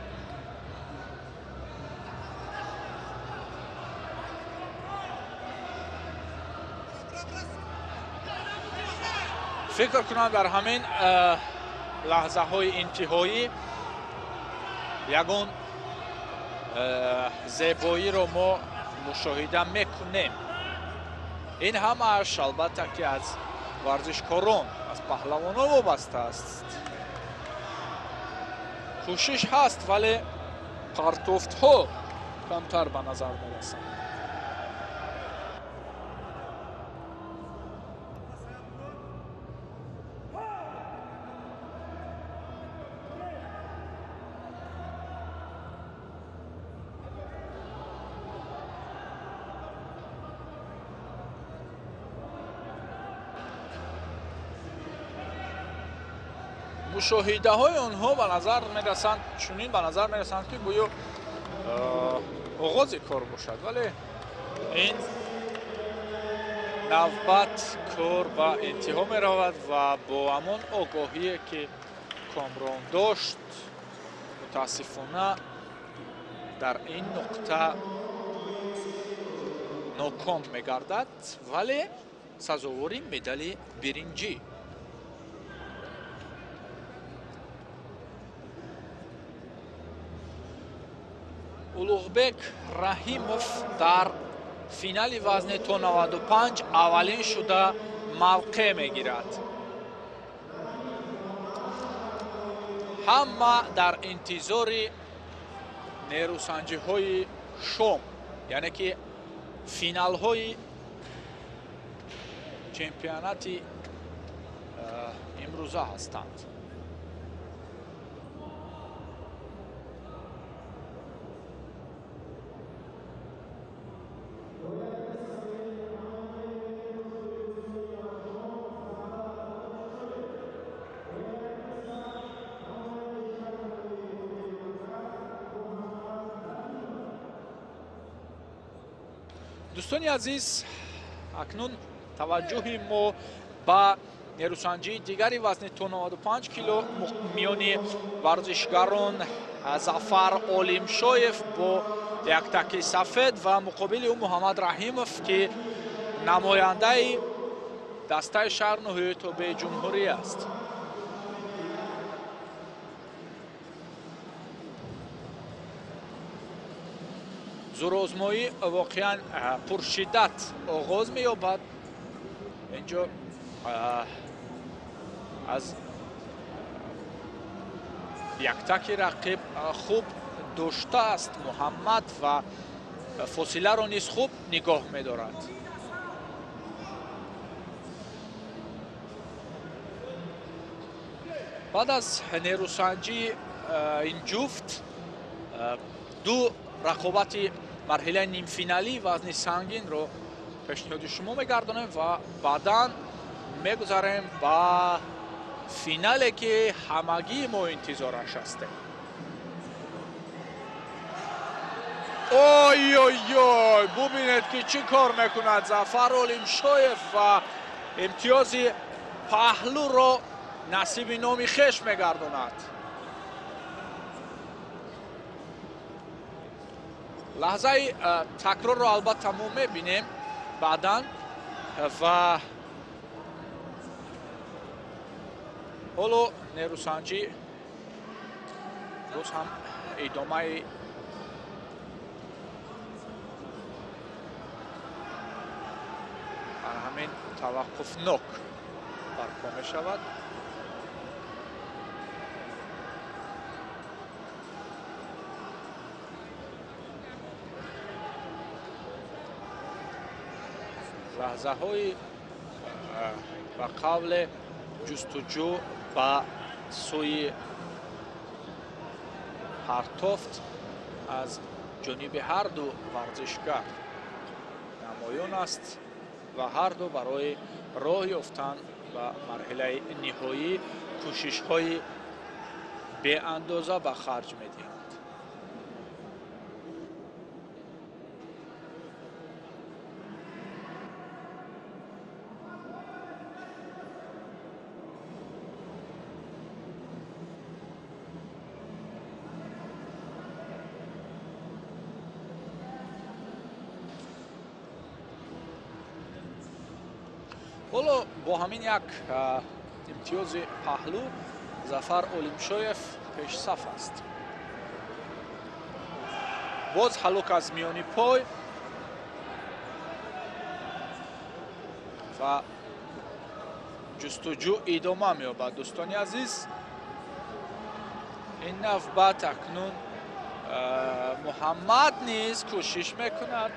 Speaker 1: Фикр кунам, дар ҳамин лаҳзаҳои интиҳоӣ ягон зебоиро мо мушоҳида мекунем. Ин ҳамааш албатта ки аз варзишкорон, аз паҳлавонон вобаста аст. Кӯшиш ҳаст, вале партофтҳо камтар ба назар мерасанд. Мушоҳидаҳои онҳо ба назар мерасанд, чунин ба назар мерасанд, ки гӯё оғози кор бошад, вале ин навбат кор ба интиҳо меравад ва бо ҳамон огоҳие ки Комрон дошт, мутаассифона дар ин нуқта ноком мегардад, вале сазовори медали биринҷӣ. Улуғбек Раҳимов дар финали вазни то 95 аввалин шуда мавқеъ мегирад. Ҳама дар интизори нерӯсанҷиҳои шом, яъне ки финалҳои чемпионати имрӯза ҳастанд. Дӯстони азиз, акнун таваҷҷӯҳи мо ба нерӯсанҷии дигари вазни то 95 кило миёни варзишгарон Зафар Олимшоев бо яктаки сафед ва муқобили ӯ Муҳаммад Раҳимов, ки намояндаи дастаи шаҳр ноҳияи тобеи ҷумҳурӣ аст. Зӯрозмоӣ воқеан пуршиддат оғоз меёбад. Инҷо аз яктаки рақиб хуб доштааст Муҳаммад ва фосиларо низ хуб нигоҳ медорад. Баъд аз нерӯсанҷии ин ҷуфт ду рақобати марҳилаи нимфиналӣ вазни сангинро пешниҳоди шумо мегардонем ва баъдан мегузарем ба финале, ки ҳамагии мо интизораш ҳастем. Ой-ой-ой, бубинед, ки чӣ кор мекунад Зафар Олимшоев ва имтиёзи паҳлӯро насиби номи хеш мегардонад. Лаҳзаи такрорро албатта мо мебинем баъдан ва ҳоло нерӯсанҷӣ боз ҳам идомаи ҳамин таваққуфнок барпо мешавад. Лаҳзаҳои ба қавле ҷустуҷӯ ба сӯи партофт аз ҷониби ҳарду варзишгар намоён аст ва ҳарду барои роҳ ёфтан ба марҳилаи ниҳоӣ кӯшишҳои беандоза ба харҷ медиҳанд. Ҳоло бо ҳамин як имтиёзи паҳлӯ Зафар Олимшоев пешсаф аст. Боз ҳалок аз миёни пой ва ҷустуҷӯ идома меёбад. Дӯстони азиз, ин навбат акнун Муҳаммад низ кӯшиш мекунад.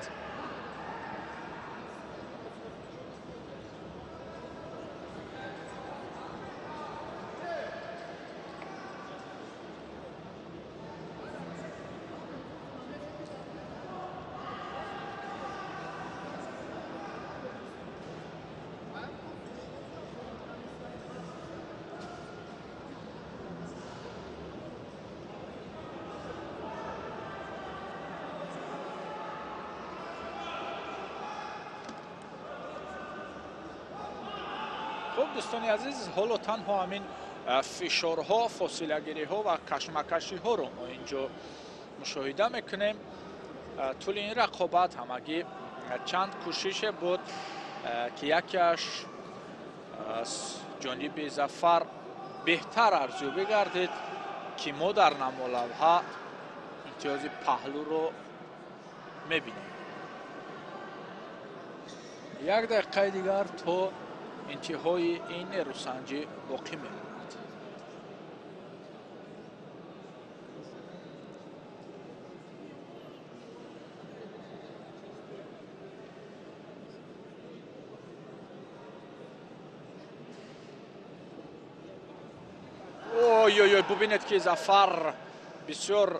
Speaker 1: Хуб, дӯстони азиз, ҳоло танҳо ҳамин фишорҳо, фосилагириҳо ва кашмакашиҳоро мо инҷо мушоҳида мекунем. Тӯли ин рақобат ҳамагӣ чанд кӯшише буд ки якеаш аз ҷониби Зафар беҳтар арзёбӣ гардид ки мо дар намолавҳа имтиёзи паҳлӯро мебинем. Як дақиқаи дигар то интиҳои ин нерӯсанҷӣ боқӣ мемонад. Ой-ой-ой, бубинед ки Зафар бисёр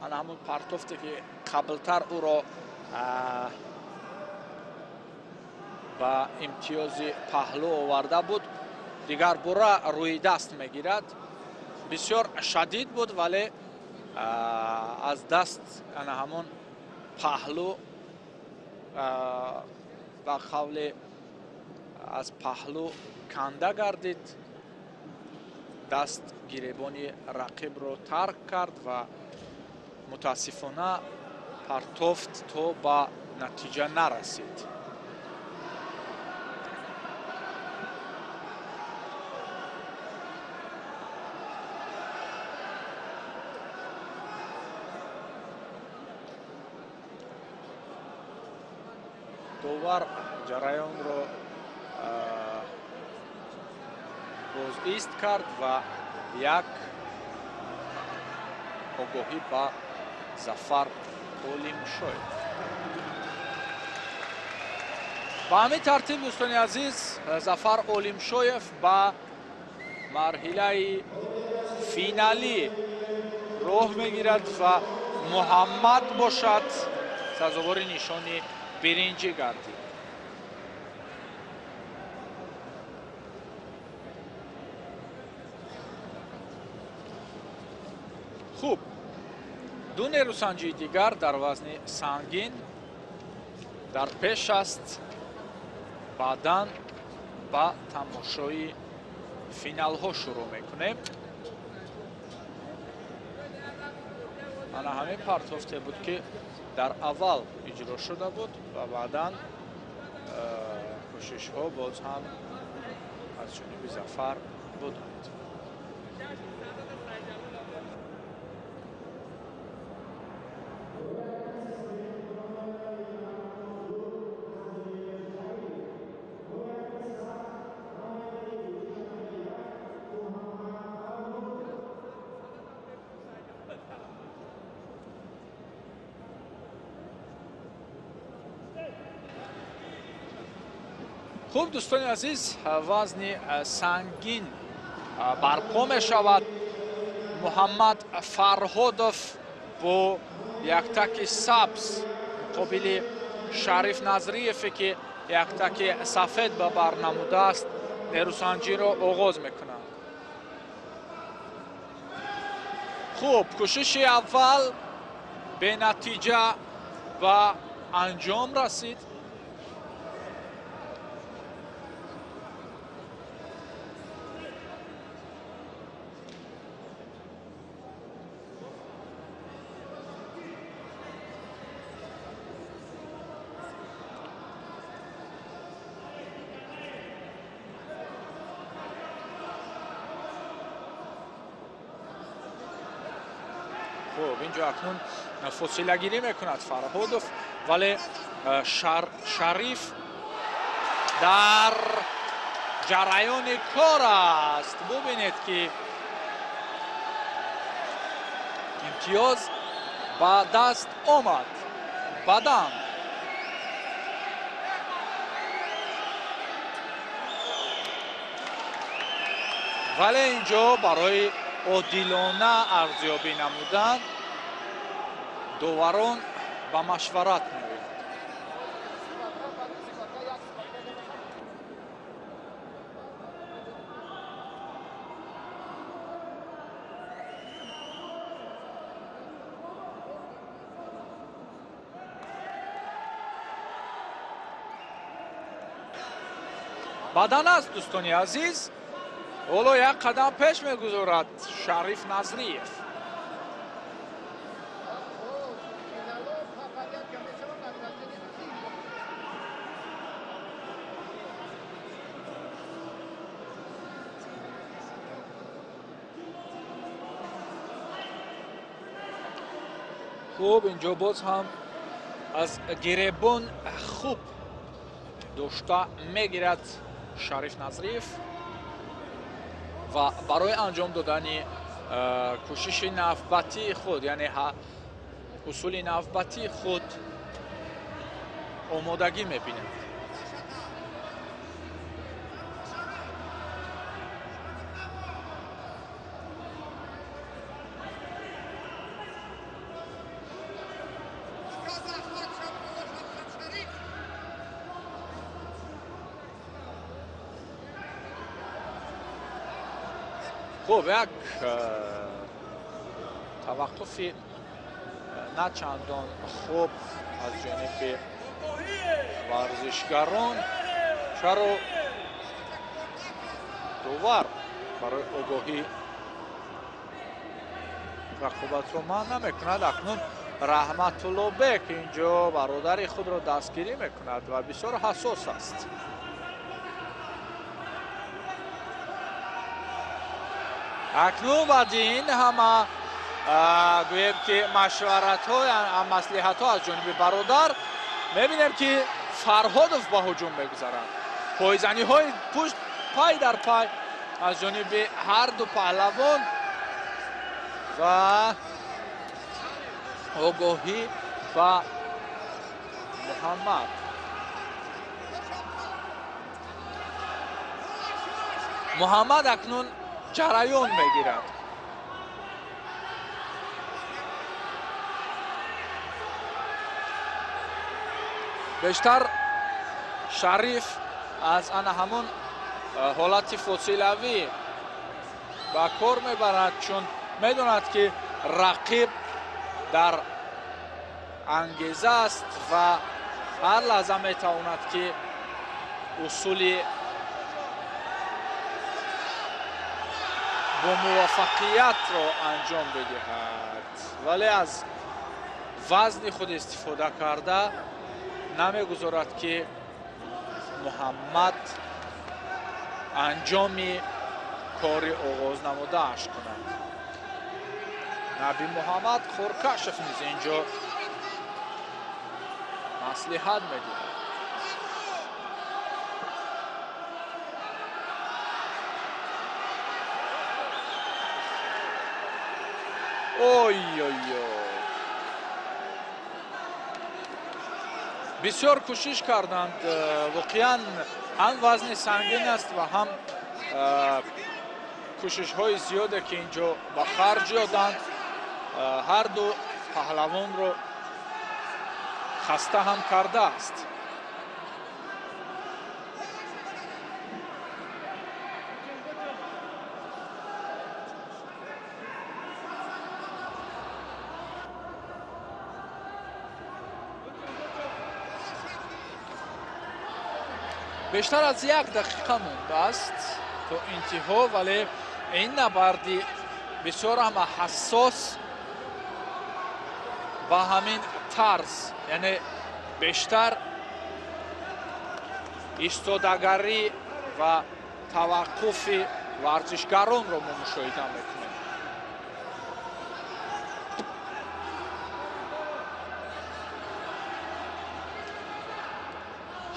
Speaker 1: ана ҳамон партофте ки қаблтар ӯро ба имтиёзи паҳлӯ оварда буд, дигар бора рӯи даст мегирад. Бисёр шадид буд, вале аз даст ана ҳамон паҳлӯ ба қавле аз паҳлӯ канда гардид. Даст гиребони рақибро тарк кард ва мутаассифона партофт то ба натиҷа нарасид. Довар ҷараёнро бозист кард ва як огоҳӣ ба Зафар Олимшоев. Ба ҳамин тартиб, дӯстони азиз, Зафар Олимшоев ба марҳилаи финалӣ роҳ мегирад ва Муҳаммад бошад сазовори нишони биринҷӣ гардид. Хуб, ду нерӯсанҷии дигар дар вазни сангин дар пеш аст. Баъдан ба тамошои финалҳо шурӯъ мекунем. Ана ҳамин партофте буд, ки дар аввал иҷро шуда буд ва баъдан кӯшишҳо боз ҳам аз ҷониби Зафар буданд. Хуб, дӯстони азиз, вазни сангин барпо мешавад. Муҳаммад Фарҳодов бо яктаки сабз муқобили Шариф Назриеве, ки яктаки сафед ба бар намудааст, нерӯсанҷиро оғоз мекунад. Хуб, кӯшиши аввал бенатиҷа ба анҷом расид. Хуб, инҷо акнун фосилагирӣ мекунад Фарҳодов, вале Шариф дар ҷараёни кор аст. Бубинед, ки имтиёз ба даст омад. Бадан вале инҷо барои одилона арзёбӣ намудан доварон ба машварат меоянд. Бадан аст, дӯстони азиз. Ҳоло як қадам пеш мегузорад Шариф Назриев. Хуб, инҷо боз ҳам аз гиребон хуб дошта мегирад Шариф Назриев ва барои анҷом додани кӯшиши навбатии худ, яъне усули навбатии худ омодагӣ мебинад. Хуб, як таваққуфи на чандон хуб аз ҷониби варзишгарон. Чаро довар барои огоҳӣ рақобатро манъ намекунад? Акнун Раҳматуллобек инҷо бародари худро дастгирӣ мекунад ва бисёр ҳассос аст. Акнун баъди ин ҳама гӯем, ки машваратҳо, маслиҳатҳо аз ҷониби бародар, мебинем, ки Фарҳодов ба ҳуҷум мегузарад. Пойзаниҳои пушт пай дар пай аз ҷониби ҳар ду паҳлавон ва огоҳӣ ба Муҳаммад. Муҳаммад акнун ҷараён мегирад. Бештар Шариф аз ана ҳамон ҳолати фосилавӣ ба кор мебарад, чун медонад, ки рақиб дар ангеза аст ва ҳар лаҳза метавонад, ки усули бо муваффақиятро анҷом бидиҳад, вале аз вазни худ истифода карда намегузорад, ки Муҳаммад анҷоми кори оғоз намудааш кунад. Наби Муҳаммад Хуркашев низ инҷо маслиҳат медиҳад. Ой-ой-ой, бисёр кӯшиш карданд. Воқеан ҳам вазни сангин аст ва ҳам кӯшишҳои зиёде, ки инҷо ба харҷ доданд, ҳар ду паҳлавонро хаста ҳам кардааст. Бештар аз як дақиқа мондааст то интиҳо, вале ин набарди бисёр ҳама ҳассос ба ҳамин тарз, яъне бештар истодагарӣ ва таваққуфи варзишгаронро мо мушоҳида мекунем.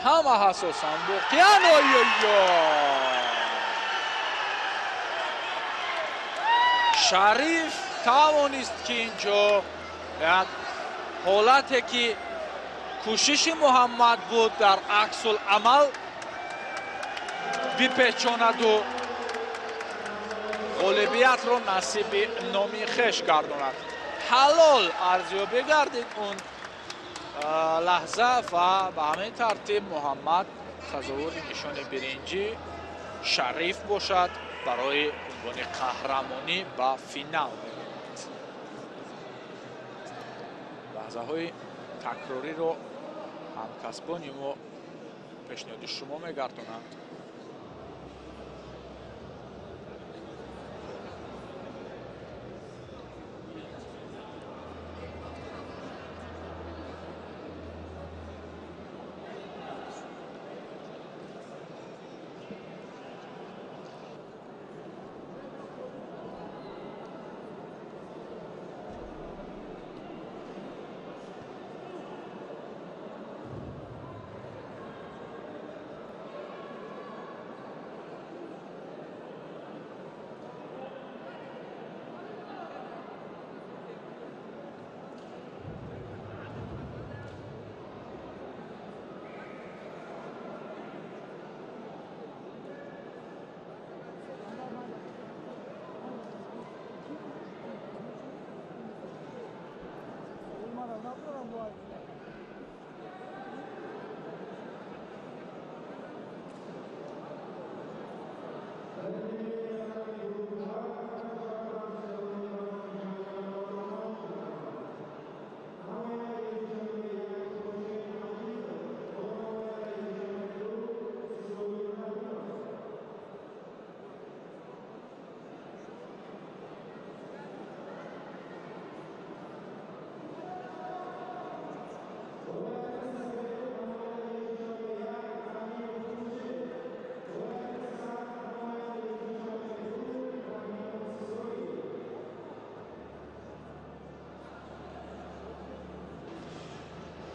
Speaker 1: Ҳама ҳассосанд воқеан. Ой-ой-ой, Шариф тавонист, ки инҷо як ҳолате, ки кӯшиши Муҳаммад буд, дар аксул-амал бипечонаду ғолибиятро насиби номи хеш гардонад. Ҳалол арзёбӣ гардид он лаҳза ва ба ҳамин тартиб Муҳаммад сазовори нишони биринҷӣ, Шариф бошад барои унвони қаҳрамонӣ ба финал меравад. Лаҳзаҳои такрориро ҳамкасбони мо пешниҳоди шумо мегардонанд.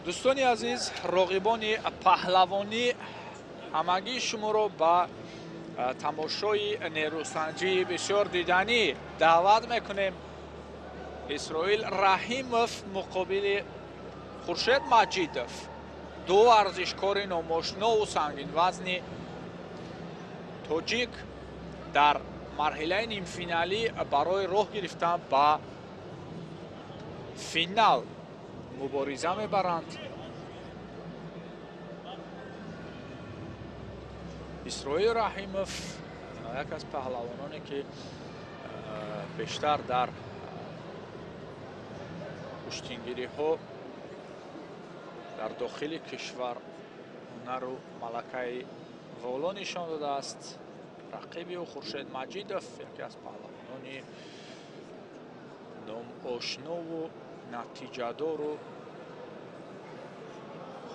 Speaker 1: Дӯстони азиз, роғибони паҳлавонӣ, ҳамагии шуморо ба тамошои нерӯсанҷии бисёр диданӣ даъват мекунем. Исроил Раҳимов муқобили Хуршед Маҷидов, ду варзишкори номошнову сангинвазни тоҷик дар марҳилаи нимфиналӣ барои роҳ гирифтан ба финал мубориза мебаранд. Исроил Раҳимов як аз паҳлавононе, ки бештар дар гӯштингириҳо дар дохили кишвар ҳунару малакаи воло нишон додааст. Рақиби ӯ Хуршед Маҷидов яке аз паҳлавонони Палвони номошнову натиҷадору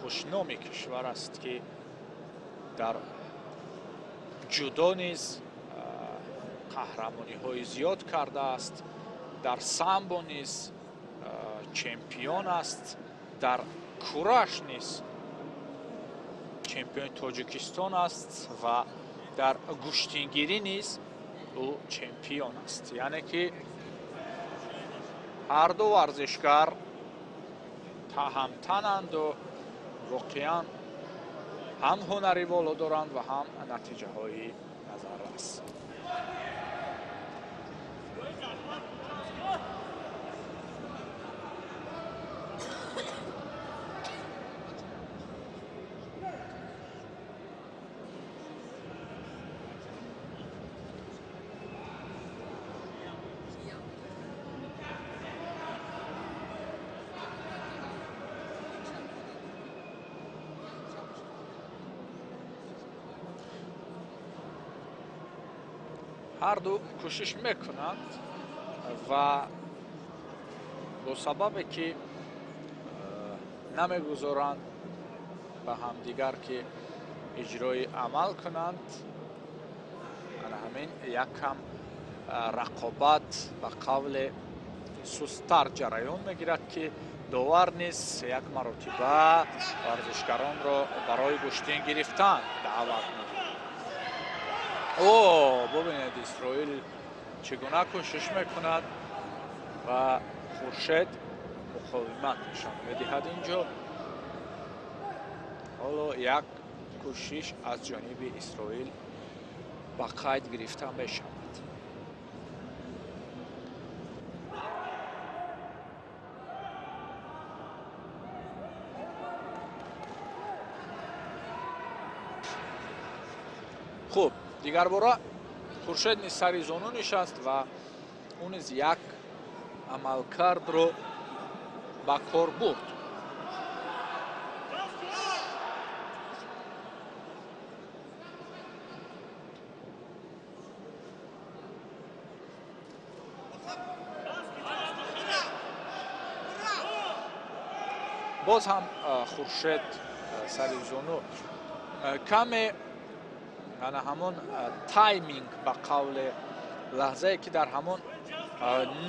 Speaker 1: хушноми кишвар аст, ки дар ҷудо низ қаҳрамониҳои зиёд кардааст, дар самбо низ чемпион аст, дар кураш низ чемпиони Тоҷикистон аст ва дар гӯштингирӣ низ ӯ чемпион аст. Яъне ки ҳар ду варзишгар ҳамтананду воқеан ҳам ҳунари воло доранд ва ҳам натиҷаҳои назаррас. Ҳар ду кӯшиш мекунанд ва бо сабабе ки намегузоранд ба ҳамдигар ки иҷрои амал кунанд, ана ҳамин як кам рақобат ба қавле сусттар ҷараён мегирад, ки довар низ як маротиба варзишгаронро барои гӯштин гирифтан даъват мекунад. О, бубинед, Исроил чӣ гуна кӯшиш мекунад ва Хуршед муқовимат нишон медиҳад инҷо. Ҳоло як кӯшиш аз ҷониби Исроил ба қайд гирифта мешавад. Хуб, дигарбора Хуршед низ сари зону нишаст ва ӯ низ як амалкардро ба кор бурд. Боз ҳам Хуршед сари зону каме ана ҳамон тайминг, ба қавле лаҳзае ки дар ҳамон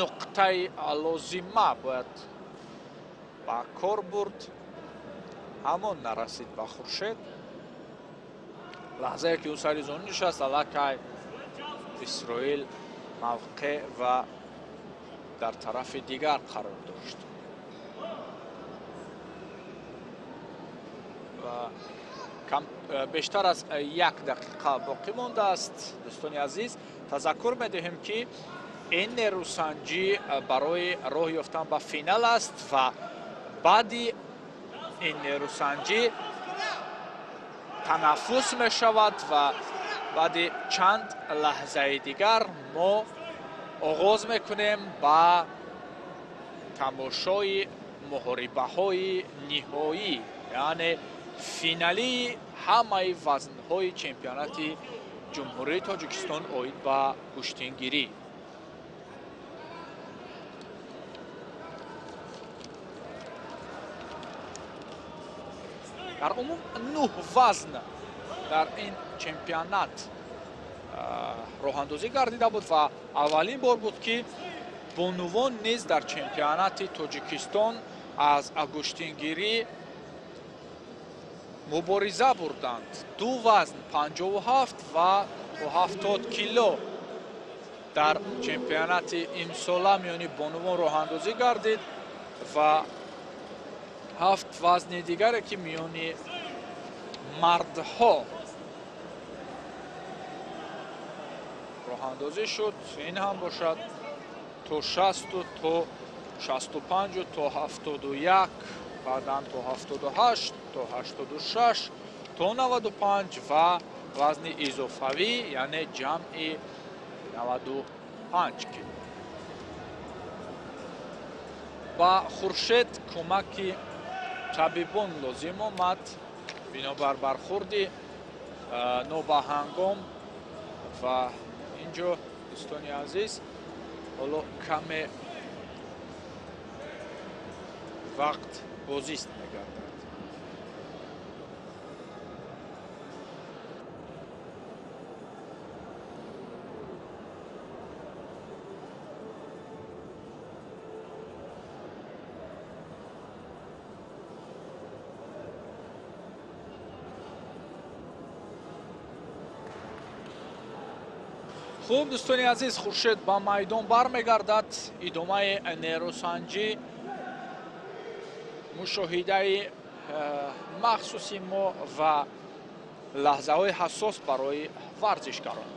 Speaker 1: нуқтаи лозима бояд ба кор бурд, ҳамон нарасид ба Хуршед. Лаҳзае ки ӯ сари зону нишаст, аллакай Исроил мавқеъ ва дар тарафи дигар қарор дошт. Ва бештар аз як дақиқа боқӣ мондааст. Дӯстони азиз, тазаккур медиҳем, ки ин нерӯсанҷӣ барои роҳ ёфтан ба финал аст ва баъди ин нерӯсанҷӣ танаффус мешавад ва баъди чанд лаҳзаи дигар мо оғоз мекунем ба тамошои муҳорибаҳои ниҳоӣ, яъне финалии ҳамаи вазнҳои чемпионати Ҷумҳурии Тоҷикистон оид ба гӯштингирӣ. Дар умум 9 вазн дар ин чемпионат роҳандозӣ гардида буд ва аввалин бор буд, ки бонувон низ дар чемпионати Тоҷикистон аз гӯштингирӣ мубориза бурданд. Ду вазн 57 ва 70 кило дар чемпионати имсола миёни бонувон роҳандозӣ гардид ва 7 вазни дигаре ки миёни мардҳо роҳандозӣ шуд, ин ҳам бошад то 60, то 65, то 71, баъдан то 78, то 86, то 95 ва вазни изофавӣ, яъне ҷамъи 95 кило. Ба Хуршед кӯмаки табибон лозим омад, бинобар бархӯрди нобаҳангом. Ва инҷо, дӯстони азиз, Ҳоло каме вақт бозист мегардад. Хуб, дӯстони азиз, Хуршед ба майдон бармегардад. Идомаи нерӯсанҷӣ, мушоҳидаи махсуси мо ва лаҳзаҳои ҳассос барои варзишгарон.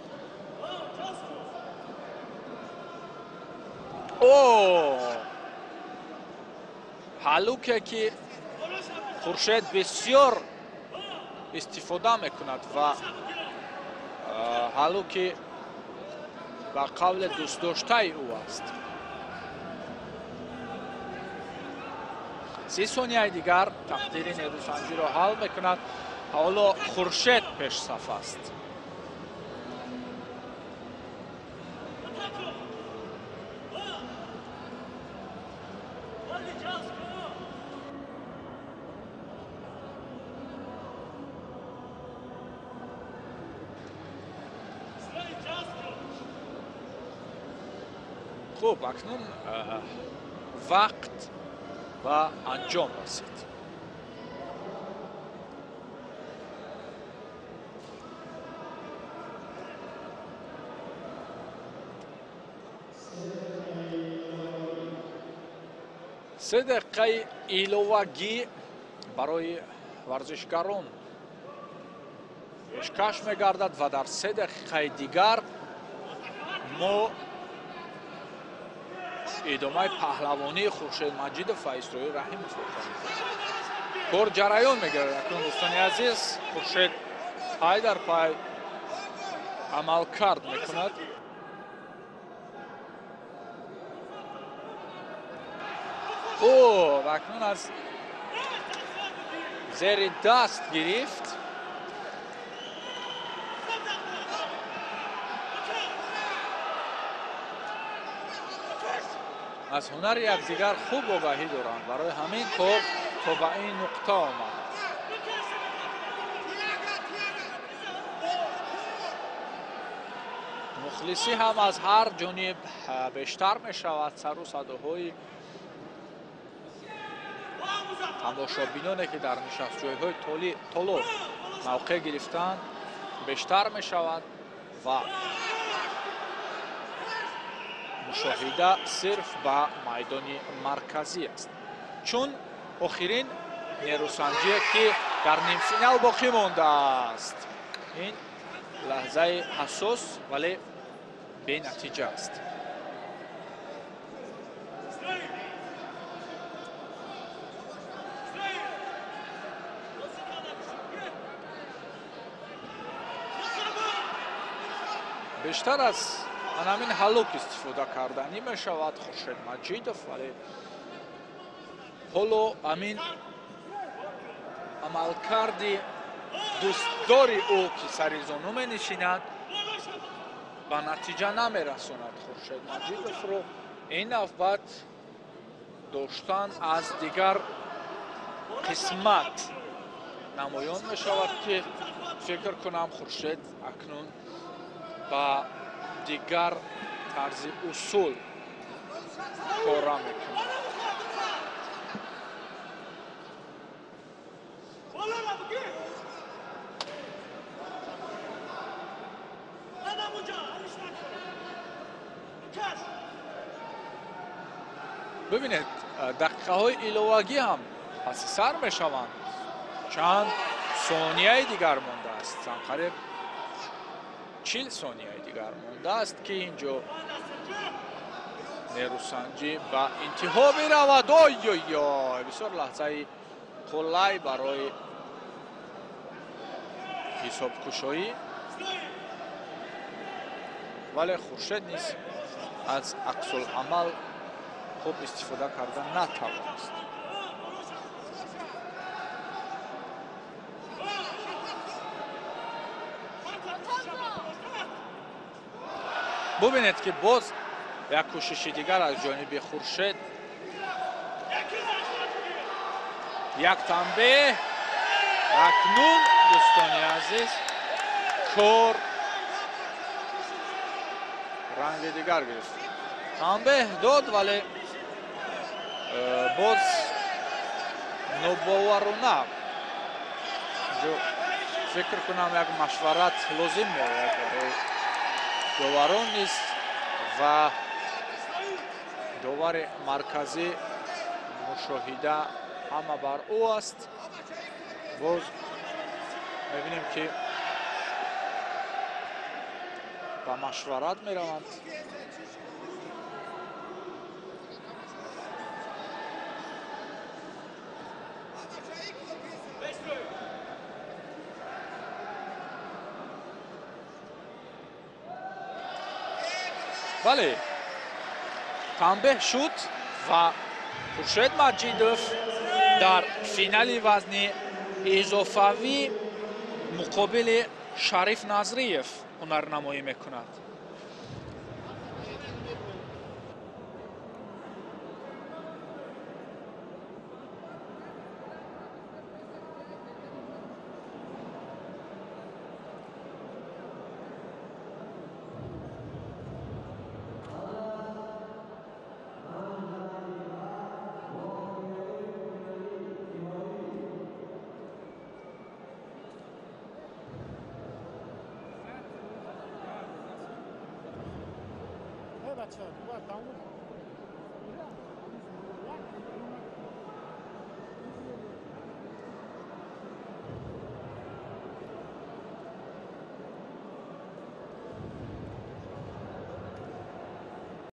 Speaker 1: О, ҳалуке ки Хуршед бисёр истифода мекунад ва ҳалуки ба қавле дӯстдоштаи ӯ аст. 30 сонияи дигар тақдири нерӯсанҷиро ҳал мекунад. Ҳоло Хуршед пешсаф аст. Хуб, акнун вақт ба анҷом расид. Се дақиқаи иловагӣ барои варзишгарон пешкаш мегардад ва дар 3 дақиқаи дигар мо идомаи паҳлавонии Хуршед Маҷидов ва Исроил Раҳимовро хоҳем дид. Кор ҷараён мегирад. Акнун, дӯстони азиз, Хуршед пай дар пай амалкард мекунад. Хуб, акнун аз зери даст гирифт. Аз ҳунари якдигар хуб огаҳӣ доранд. Барои ҳамин кор то ба ин нуқта омад. Мухлисӣ ҳам аз ҳар ҷониб бештар мешавад. Сару садоҳои тамошобиноне ки дар нишастҷойҳои толор мавқеъ гирифтанд бештар мешавад ва мушоҳида сирф ба майдони марказӣ аст, чун охирин нерӯсанҷие ки дар нимфинал боқӣ мондааст. Ин лаҳзаи ҳассос, вале бенатиҷа аст. Бештар аз ҳамин ҳалук истифода карданӣ мешавад Хуршед Маҷидов, вале ҳоло ҳамин амалкарди дӯстдори ӯ ки сари зону менишинад ба натиҷа намерасонад Хуршед Маҷидовро. Ин навбат доштан аз дигар қисмат намоён мешавад ки фикр кунам Хуршед акнун ба дигар тарзи усул кора мекунад. Бибинед, дақиқаҳои иловагӣ ҳам паси сар мешаванд. Чанд сонияи дигар мондааст, қариб 40 сонияи дигар мондааст ки инҷо нерӯсанҷӣ ба интиҳо меравад. Ой-ой-ой, бисёр лаҳзаи қулай барои ҳисобкушоӣ, вале Хуршед низ аз аксуламал хуб истифода карда натавонист. Бубинед ки боз Як кӯшиши дигар аз ҷониби Хуршед. Як танбеҳ. Акнун дӯстони азиз, кор ранги дигар гирифт. Танбеҳ дод, вале боз нобоварона фикр кунам як машварат лозим меояд барои доварон низ ва довари марказӣ мушоҳида ҳама бар ӯ аст. Боз мебинем ки ба машварат мераванд. Бале, танбеҳ шуд ва Хуршед Маҷидов дар финали вазни изофавӣ муқобили Шариф Назриев ҳунарнамоӣ мекунад.